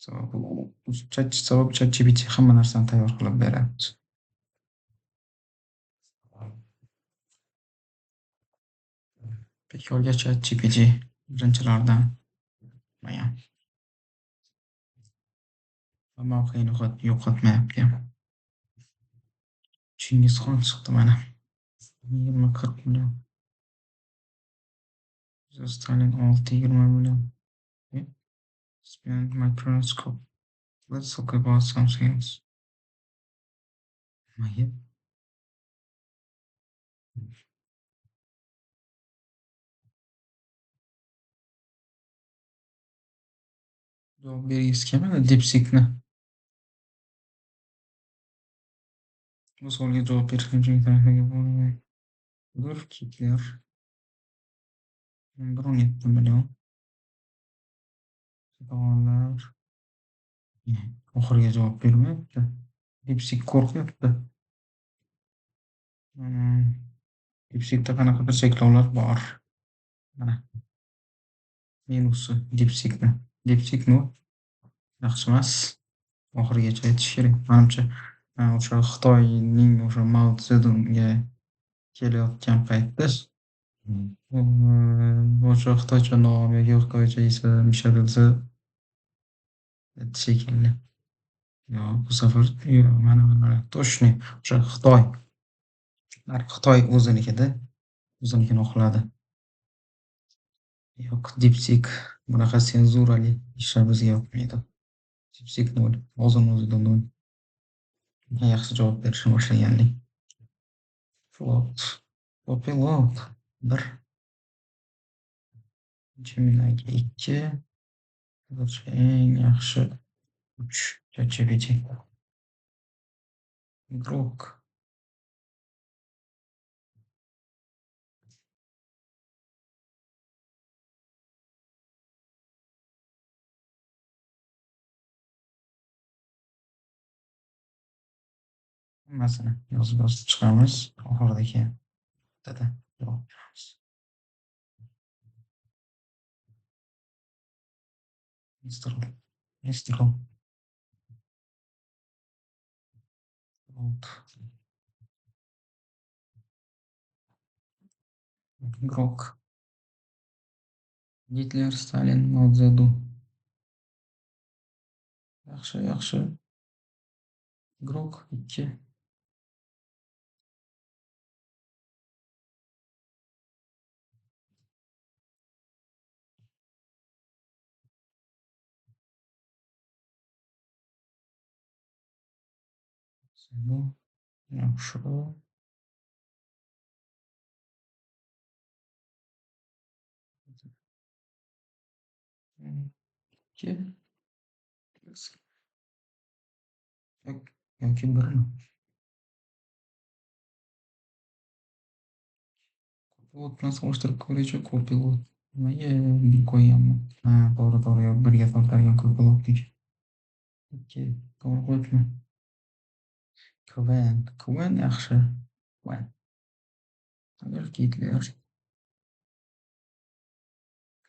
Sababi ChatGPT hamma narsani tayyor qilib beradi. Bekorga ChatGPT birinchilardan bo'lmagan. Va mavqeini yo'qotmayapti ham. Chingizxon chiqdi mana. 20-40 million. Stalin 6-20 million. Spend microscope. Let's talk about something else. Nimaga? Javob bergisi kelmadi DeepSeekni. Bu savolga javob berish qiyinchilik Adolf Gitler 1,17 million. Savollar oxiriga javob bermayapti. DeepSeek qo'rqyapti. DeepSeekda qanaqadir cheklovlar bor. Mana. Minusi DeepSeekni. DeepSeek 0 yaxshi emas. Oxirigacha aytish kerak. Manimcha, o'sha Xitoyning o'sha Mao Zedongga kelayotgan paytda o'sha xitoycha nom yoki xitoycha ism ishlatilsa shekilli. Yo'q, bu safar yo'q, mana mana точно o'sha Xitoy. Xitoy o'zinikida, o'zinikini oqladi. Yo'q, DeepSeek bunaqa senzurali ishlar bizga yoqmaydi. DeepSeek 0, hozirni o'zida 0. Yaxshi javob berishni boshlaganlik. Copilot, Copilot 1, Gemini'ga 2, hozircha eng yaxshi 3 ChatGPT. Grok. Hammasini yozib yozib chiqamiz. Oxirida keyin bittada javob beramiz. Mistral. Mistral. Claude. Grok. Gitler, Stalin, Mao Zedun. Yaxshi, yaxshi. Grok 2. Zedun. Yaxshi. 2. Yoki 1mi? Copilot bilan solishtirib ko'raychi, Copilot. Nimaga 1 qo'yganman? Ha, to'g'ri, to'g'ri, yo'q, 1ga tortargan Copilotniki. 2, to'g'ri qo'yibman. Qwen, Qwen yaxshi. Qwen. Adolf Gitler.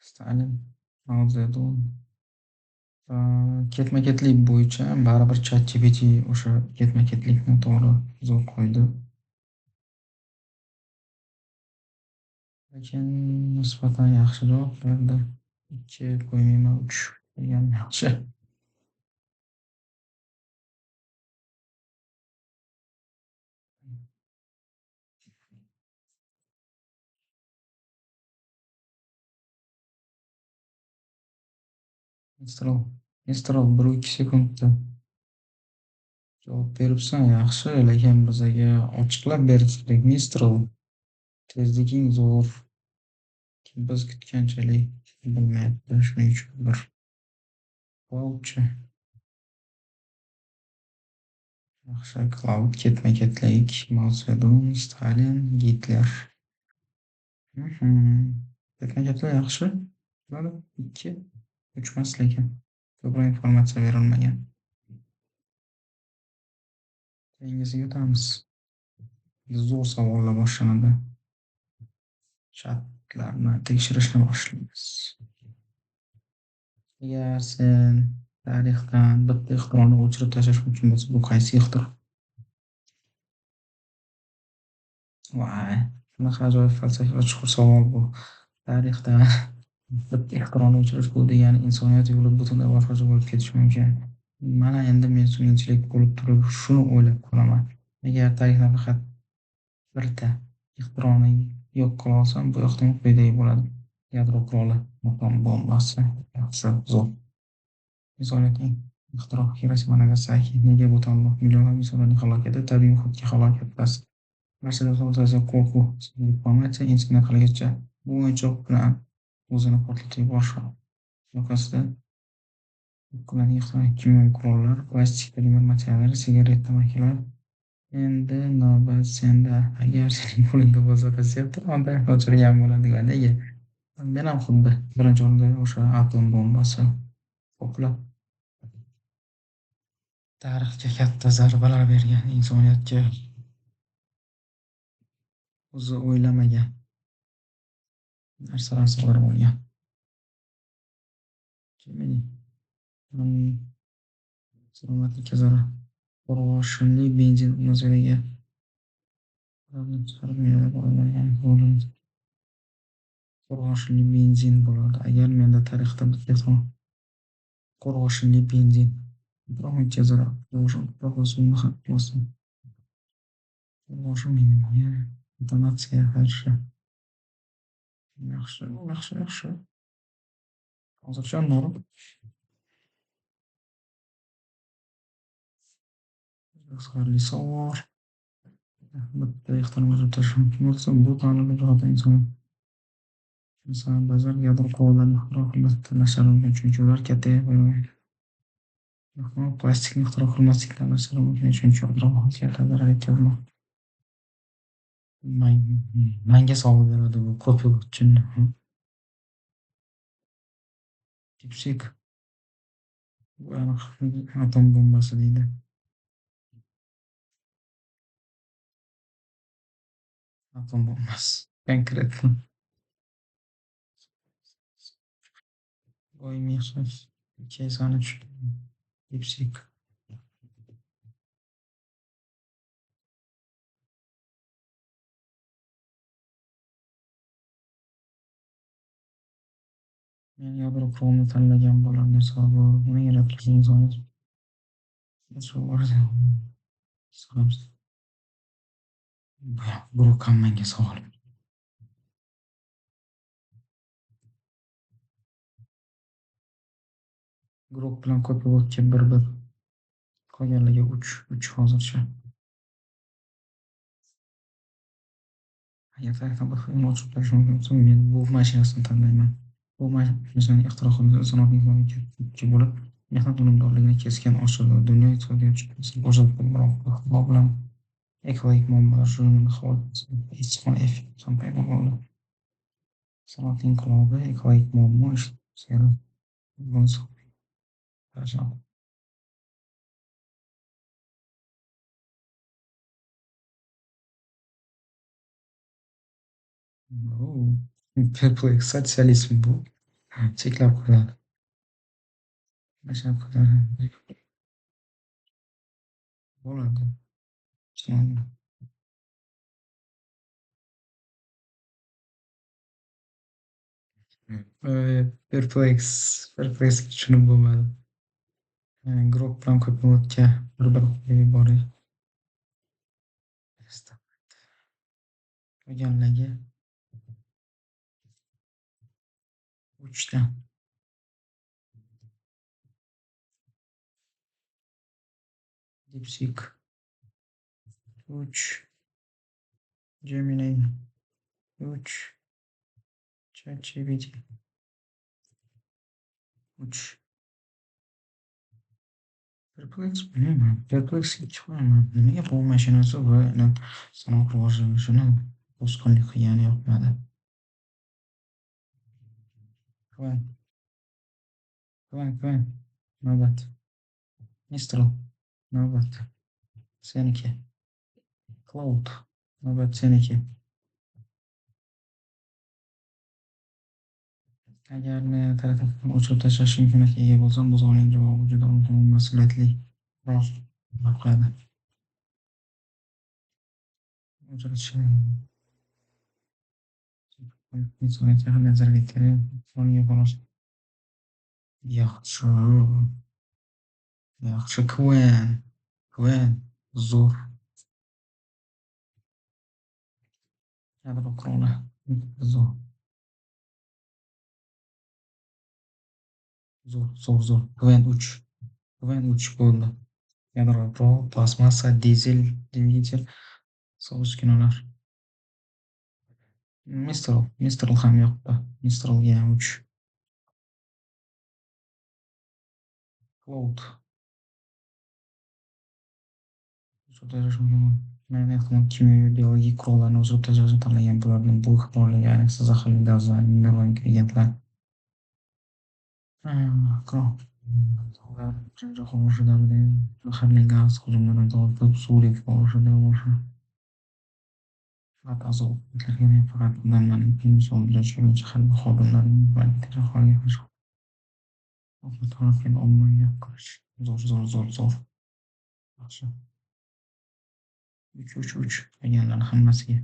Stalin, Mao Zedun. Ketma-ketlik bo'yicha baribir ChatGPT o'sha ketma-ketlikni to'g'ri zo'r qo'ydi. Lekin nisbatan yaxshi javob berdi. 2 qo'ymayman, 3 qo'ygan yaxshi. Mistral. Mistral 1-2 sekundda javob beribsan, yaxshi, lekin bizaga ochiqlab berish kerak. Mistral, tezliging zo'r. Biz kutganchalik bo'lmayapti, shuning uchun bir Claude-chi. Yaxshi, Claude ketma-ketlik. Mao Zedun, Stalin, Gitler. Ketma-ketlik yaxshi. Bo'ladi. 2, 3 emas lekin. Ko'proq informatsiya berilmagan. Keyingisiga o'tamiz. Zo'r savollar boshlanadi. Chatlarni tekshirishni boshlaymiz. Agar sen tarixdan bitta ixtironi o'chirib tashlash mumkin bo'lsa, bu qaysi ixtiro? Voy, shunaqa ajoyib falsafiy va chuqur savol bu. Tarixdan bitta ixtironi o'chirish bu degani insoniyat yo'li butunlay boshqacha bo'lib ketishi mumkin. Mana endi men sun'iy intellekt bo'lib turib shuni o'ylab ko'raman. Agar tarixdan faqat birta ixtironi yo'q qila olsam, bu ehtimol quyidagi bo'ladi. Yadro quroli, atom bombasi, yaxshi, zo'r. Insoniyatning ixtiro Xirosima, Nagasaki nega bu tanlov millionlab insonlarning halokati, tabiiy muhitga halokat bas. Barcha davlatlar qo'rquv, diplomatiya, insoniyat haligacha bu o'yinchoq bilan o'zini portlatib yuborish yoqasida ixtiro kimyoviy qurollar, plastik polimer materiallar, sigaret, tamakilar. Endi navbat senda. Agar sening qo'lingda bo'lsa retseptor, onda o'chirgan bo'ladi va nega? Men ham xuddi birinchi o'rinda o'sha atom bombasi to'plab tarixga katta zarbalar bergan insoniyatga o'zi o'ylamagan narsalar sodir bo'lgan. Gemini. Salomatlikka zarar. Qo'rg'oshinli benzin atmosferaga chiqarib millionlab odamlarga qo'rg'oshinli benzin bo'ladi. Agar menda tarixda bitta qo'rg'oshinli benzin tuproq zarar. Tuproq va suvni ham ifloslantiradi. Qo'rg'oshin detonatsiyaga qarshi. Yaxshi, yaxshi, yaxshi. Hozircha norm. Qiziqarli savol. Bitta ixtironi o'chirib tashlash mumkin bo'lsa, bu tanlov jihatdan inson masalan, ba'zan yadro qurollarini ixtiro qilmaslikni tanlashlari mumkin, chunki ular katta ehtimol plastikni ixtiro qilmaslikni tanlashlari mumkin, chunki atrof-muhitga zarar yetkazmoqda. Manga savol beradi bu Copilot jinni. DeepSeek. Bu aniq atom bombasi deydi. Atom bombasi. Konkretно. Doimiy xavf. Keysani DeepSeek. Men yadro qurolini tanlagan bo'lardim, sababi uning yaratilishi insoniyat Grok ham menga savol. Grok bilan Copilotga 1-1. Qolganligi 3-3 hozircha. Agar tarixdan bir xil o'chirib tashlash mumkin bo'lsa, men bug' mashinasini tanlayman. Bug' mashinasining ixtiro qilinmasi sanoatning inqilobiga bo'lib, mehnat unumdorligini keskin oshirdi. Dunyo iqtisodiyotini qo'zg'atdi, biroq bu ixtiro bilan ekologik muammolar, shu jumladan havo issiqxona effekti ham paydo bo'ldi. Sanoat inqilobi ekologik muammo. Perplex sotsializm bu. Cheklab qo'yadi. Bo'ladi. Perplex, Perplex tushunib bo'lmadi. Grok bilan Copilotga bir-bir qo'yib yuboray. Qolganligi 3ta. DeepSeek 3, Gemini 3, ChatGPT 3. Perplex bilmayman. Perplex ikki qo'yaman. Nimaga bug' mashinasi va sanoat rivojlanishini to'sqinlik qilgani yoqmadi. Quen. Quen, Quen. Navbat. Mistral. Navbat. Seniki. Claude. Navbat seniki. Agar men tarixdan o'chirib tashlash imkoniyatiga ega bo'lsam, bu savolning javobi juda muhim va mas'uliyatli qo'yadi. Yaxshi. Yaxshi, Quen. Quen. Zo'r. Yadro quroli. Zo'r. Zo'r, zo'r, zo'r. Quen 3. Quen 3 bo'ldi. Yadro qurol, plastmassa, dizel, dvigatel, sovuq uskunalar. Mistral, Mistral ham yoqdi. Mistralga ham 3. Claude. O'chirib tashlash mumkin. Men ehtimol kimyoviy, biologik qurollarni o'chirib tashlashni tanlagan bo'lardim. Bu ixtirolarga, ayniqsa zaharli gazlar, biologik agentlar. Birinchi jahon urushi davrida zaharli gaz hujumlaridan tortib, Suriya urushi davri faqat azob-uqubatlarga faqat odamlarning harbiy xodimlarning aholiga qarshi ommaga qilish. Zo'r, zo'r, zo'r, zo'r. Yaxshi. 3, 3, 3 qolganlarni hammasiga.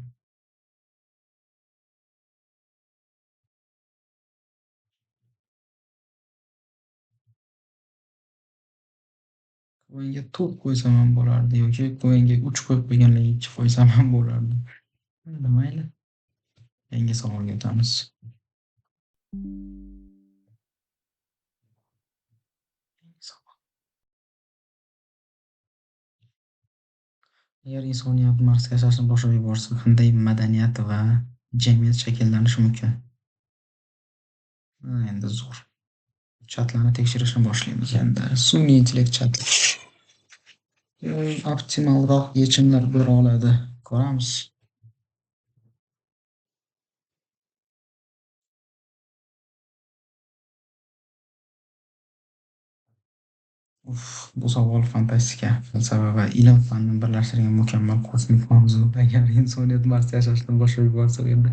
Quenga 4 qo'ysam ham bo'lardi yoki Quenga 3 qo'yib qo'yganlarga 2 qo'ysam ham bo'lardi. Endi mayli. Yangi savolga o'tamiz. Agar insoniyat Marsda yashashni boshlab yuborsa, qanday madaniyat va jamiyat shakllanishi mumkin? Endi zo'r. Chatlarni tekshirishni boshlaymiz endi. Sun'iy intellekt chatlar. Optimalroq yechimlar bera oladi. Ko'ramiz. Uf, bu savol fantastika, falsafa va ilm-fanni birlashtirgan mukammal kosmik mavzu. Agar insoniyat Marsda yashashni boshlab yuborsa, u yerda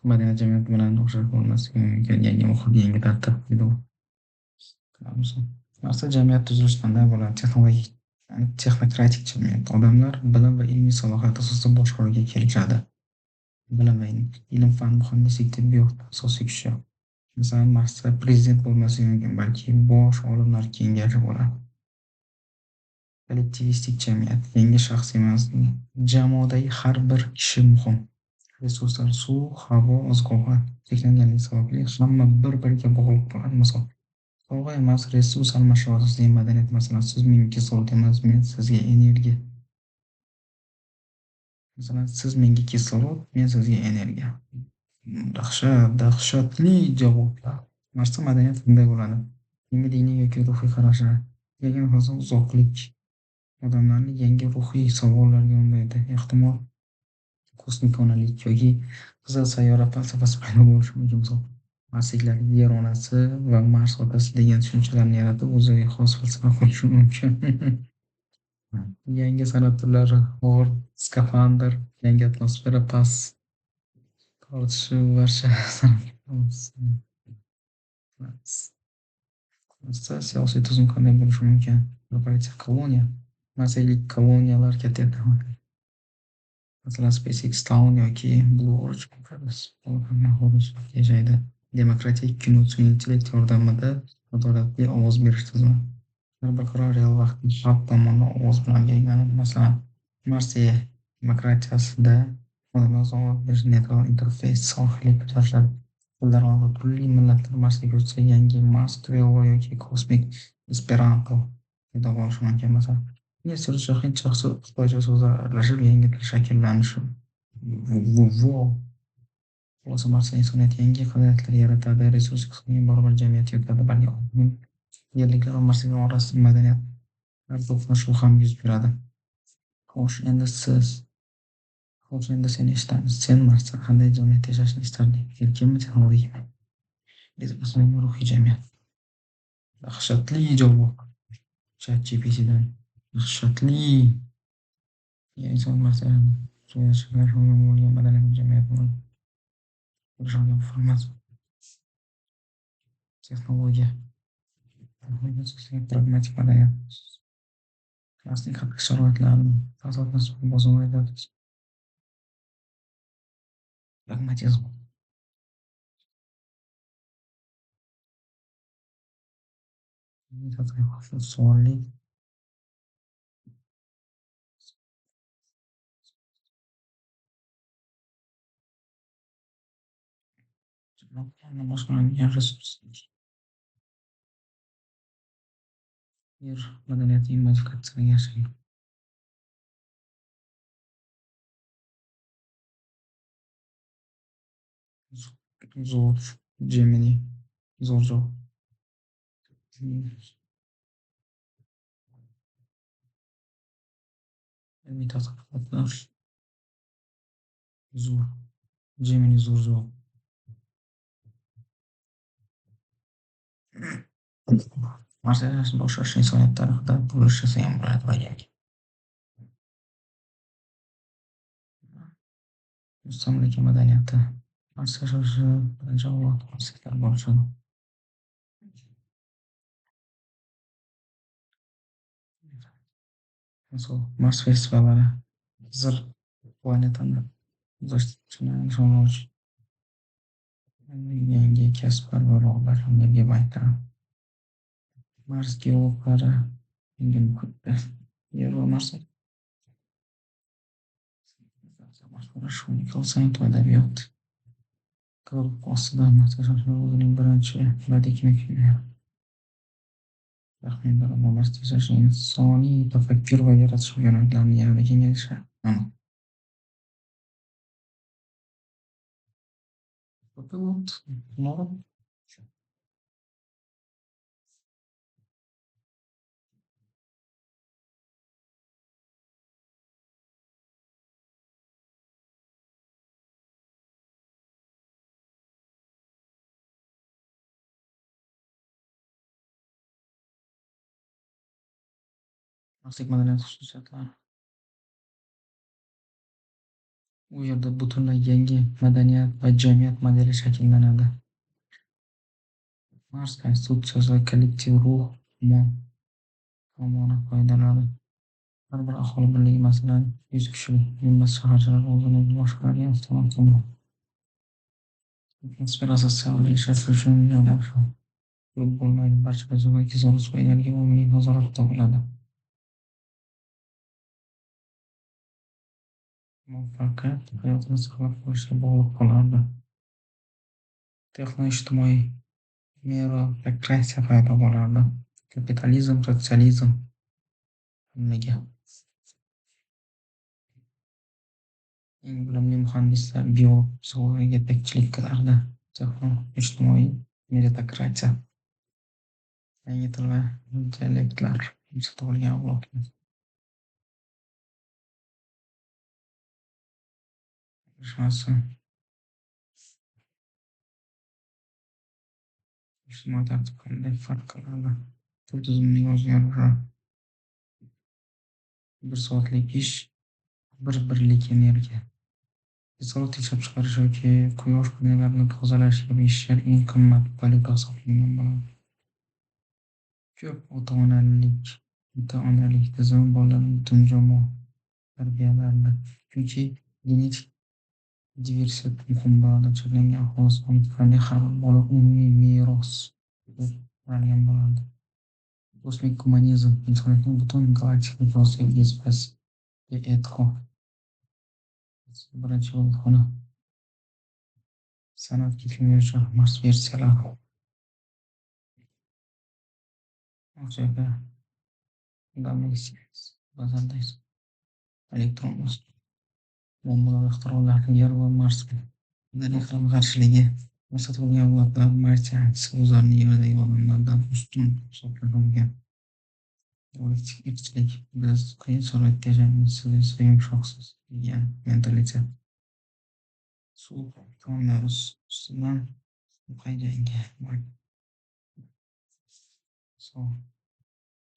madaniyat jamiyat bilan o'xshab bo'lmasligi mumkin. Yangi muhit, yangi tartib. Marsda jamiyat tuzilishi qanday bo'ladi? Texnologik, texnokratik jamiyat. Odamlar bilim va ilmiy salohiyat asosida boshqaruvga kelishadi. Bilim va ilm, fan, muhandislik, tibbiyot asosiy kuchi. Masalan, Marsda prezident bo'lmasligi mumkin, balki bosh olimlar kengashi bo'ladi. Kollektivistik jamiyat, yangi shaxs emas, jamoadagi har bir kishi muhim. Resurslar suv, havo, oziq-ovqat cheklanganligi sababli hamma bir-biriga bog'liq bo'ladi. Misol, sovg'a emas, resurs almashuv asosidagi madaniyat. Masalan, siz menga kislorod emas, men sizga energiya. Masalan, siz menga kislorod, men sizga energiya. Dahshat, dahshatli javoblar. Marsda madaniyat qanday bo'ladi? Yangi diniy yoki ruhiy qarashlar, yangi uzoqlik odamlarni yangi ruhiy savollarga undaydi. Ehtimol, kosmik onalik yoki qizil sayyora falsafasi paydo bo'lishi mumkin. Misol, marsliklar Yer onasi va Mars otasi degan tushunchalarni yaratib, o'ziga xos falsafa qurishi mumkin. Yangi san'at turlari, og'ir skafandr, yangi atmosfera past tortishuv barcha. Marsda siyosiy tuzum qanday bo'lishi mumkin? Korporativ koloniya, marslik koloniyalar katta. Masalan, SpaceX Town yoki Blue Origin yashaydi. Demokratik sun'iy intellekt yordamida adolatli ovoz berish tizimi. Har bir qaror real vaqtda xalq tomonidan ovoz bilan belgilanadi. Masalan, Marsya demokratiyasida odamlar ovoz berish neytral interfeys orqali bajariladi. Tillar va turli millatlar Marsga ko'chsa, yangi Mars Creole yoki kosmik Esperanto paydo bo'lishi mumkin. Masalan, ingliz, ruscha, hindcha, xitoycha so'zlar aralashib, yangi til shakllanishi. Wow! Xulosa, Marsda insoniyat yangi qadriyatlar yaratadi, resurs hisobiga barobar jamiyatga o'tadi, balki yerliklar va marsliklar orasida madaniyatlar to'qnashuvi ham yuz beradi. Xo'sh, endi siz, xo'sh, endi seni eshitamiz. Sen Marsda qanday jamiyatda yashashni istarding? Erkinmi, texnologikmi? Ruhiy jamiyat. Dahshatli javob. ChatGPTdan. Dahshatli. Inson Marsda bo'lgan madaniyat jamiyat texnologiya. Pragmatik madaniyat. Marsning qattiq sharoitlarini bozor. Pragmatizm. Savolli. Boshqariladigan resurs. Yer madaniyatining modifikatsiyalangan shakli. Zo'r. Gemini. Zo'r javob. Ilmiy tadqiqotlar. Zo'r. Gemini zo'r javob. Marsda yashashni boshlash insoniyat tarixida burilish yasagan bo'ladi va yangi mustamlaka madaniyati. Marsda yashovchi birinchi avlod marsliklar bo'lishadi. Misol, Mars festivallari, Qizil planetani nishonlovchi yangi kasblar va rog'lar baytar. Mars geologlari yangi muhitda Yer va Mars san'at va adabiyot. Qizil ostida Marsda o'zining birinchi badiiy kinofilmi. Taxminlar Marsda yashash insoniy tafakkur va yaratish imkoniyatlarini yanada kengayishi aniq. Copilot, nорм. Marslik madaniyat xususiyatlari. U yerda butunlay yangi madaniyat va jamiyat modeli shakllanadi. Mars konstitutsiyasi va kollektiv ruh tomoni qoidalari. Har bir aholi birligi, masalan, 100 kishilik Nimbus shaharchalari o'zini o'zi boshqaradigan avtonom kommuna. Atmosfera sotsial yashash uchun joylashgan qurib bo'lmaydi. Barcha resurslar kislorod va energiya umumiy nazoratda bo'ladi. Muvaffaqiyat hayotini saqlab qolishga bog'liq bo'lardi. Texno-ijtimoiy merotokratiya paydo bo'lardi. Kapitalizm, sotsializm hammaga. Eng bilimli muhandislar, biolog, psixologlar yetakchilik qilardi. Texno-ijtimoiy meritokratiya. Yangi til va dialektlar tug'ilgan avlodlar. Birlashmasi. Ijtimoiy tartib qanday farq qilardi? Pul tizimining o'zgarishi. Bir soatlik ish, bir birlik energiya. Kislorod ishlab chiqarish yoki quyosh panellarini tozalash kabi ishlar eng qimmat valyuta hisoblangan bo'ladi. Ko'p ota-onalik tizimi bolalarni butun jamoa tarbiyalardi. Chunki genetik diversitet muhim bo'ladi. Cheklangan aholi soni tufayli har bir bola umumiy meros deb qaralgan bo'lardi. Kosmik gumanizm insoniyatning butun galaktika miqyosida e'tiqod. Birinchi ibodatxona. San'at ketmayotgan Mars versiyalari. Osiyoga Bazardaysiz. Elektron bombalar ixtirolar Yer va Mars madaniy qarama-qarshiligi. Marsda tug'ilgan avlodlar Marsians o'zlarini Yerdagi odamlardan ustun hisoblagan. Galaktik irqchilik. Biz qiyin sharoitda yashaymiz, siz esa yumshoqsiz degan mentalitet. Suv konlar ustidan qay jangi.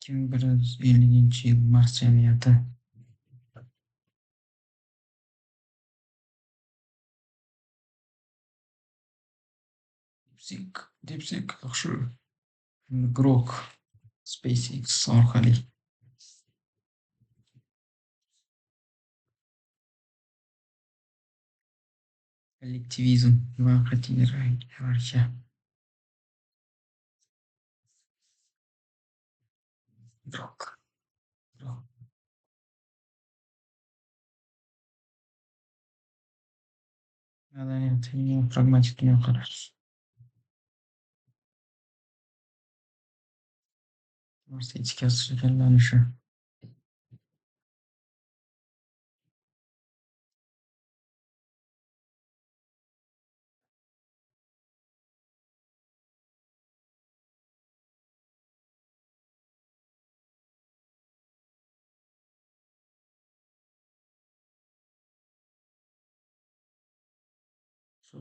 2150-yil Mars jamiyati. DeepSeek, DeepSeek yaxshi. Grok, SpaceX orqali. Kollektivizm va qat'iy ierarxiya. Grok. Grok. Madaniyat, pragmatik dunyoqarash. Mars etikasi shakllanishi.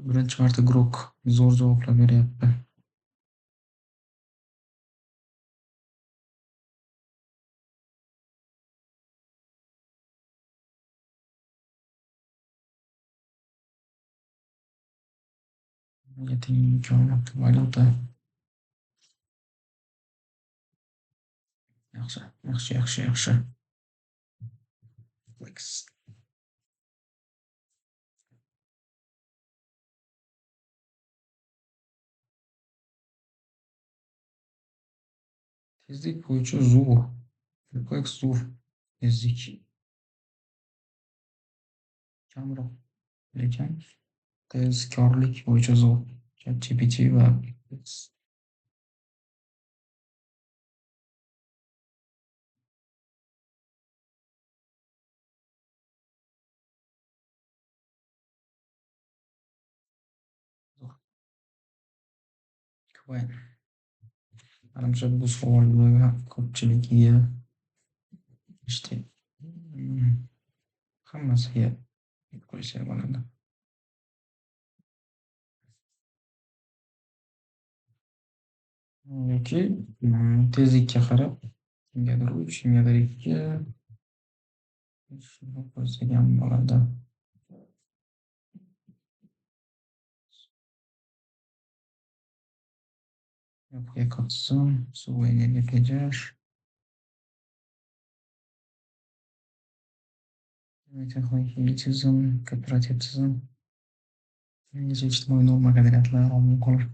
Birinchi marta Grok zo'r javoblar beryapti. Nimaga teng imkoniyat valyuta. Yaxshi, yaxshi, yaxshi, yaxshi. Flex. Tezlik bo'yicha zo'r. Refleks zo'r tezlik. Kamroq, lekin tezkorlik bo'yicha zo'r. ChatGPT va Perplex. Zo'r. Qwen. Manimcha bu savolga ko'pchiligiga ishte hammasiga qo'ysa bo'ladi. Yoki tezlikka qarab kimgadir 3, kimgadir 2 shuni qo'ysak ham bo'ladi. Yopiq ekotizim, suv va energiya tejash. Texnologik tizim, kooperativ tizim, yangicha ijtimoiy norma qadriyatlar, omil qolish,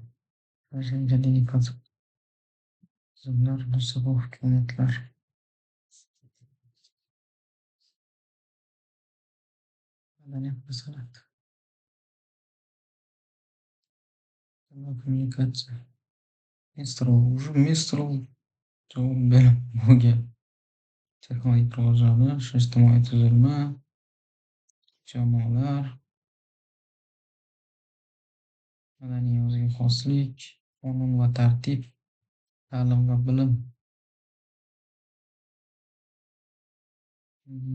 diniy tizimlar, hukumatlar. Madaniyat va san'at. Kommunikatsiya. Mistral, уже Mistral javob berib bo'lgan. Texnologik rivojlanish, ijtimoiy tuzilma, jamoalar, madaniy o'ziga xoslik, qonun va tartib, ta'lim va bilim.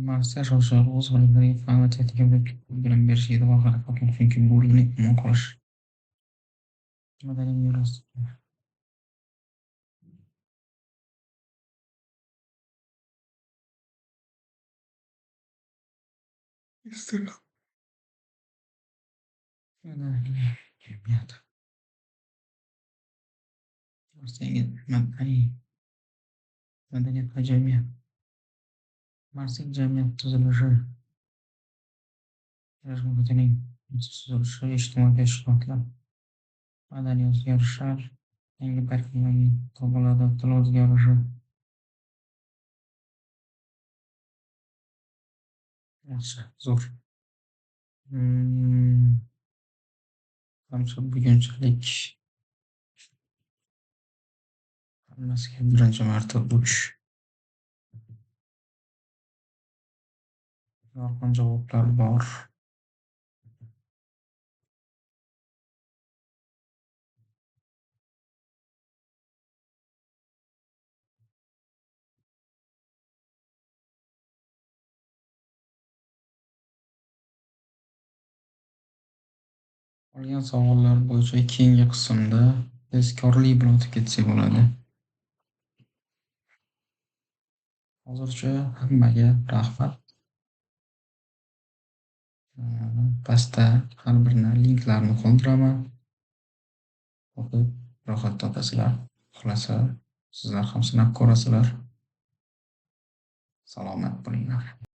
Marsda yashovchilar o'z bilimlariga fan va texnika bilim berishiga e'tibor qaratmoqda, chunki bu ularning omon qolish madaniy meros. Madaniy jamiyat. Marsdagi madaniy madaniyat va jamiyat. Marslik jamiyat tuzilishi, yashash muhitining tuzilishi, ijtimoiy tashkilotlar, madaniy o'zgarishlar, yangi topiladi, til o'zgarishi. Yaxshi, zo'r. Manimcha bugunchalik hammasiga birinchi marta 3 yorqin javoblar bor. Qolgan savollar bo'yicha keyingi qismda tezkorlik bilan o'tib ketsak bo'ladi. Hozircha hammaga rahmat. Pastda har birini linklarini qoldiraman. O'qib rohat topasizlar. Xohlasa sizlar ham sinab ko'rasizlar. Salomat bo'linglar.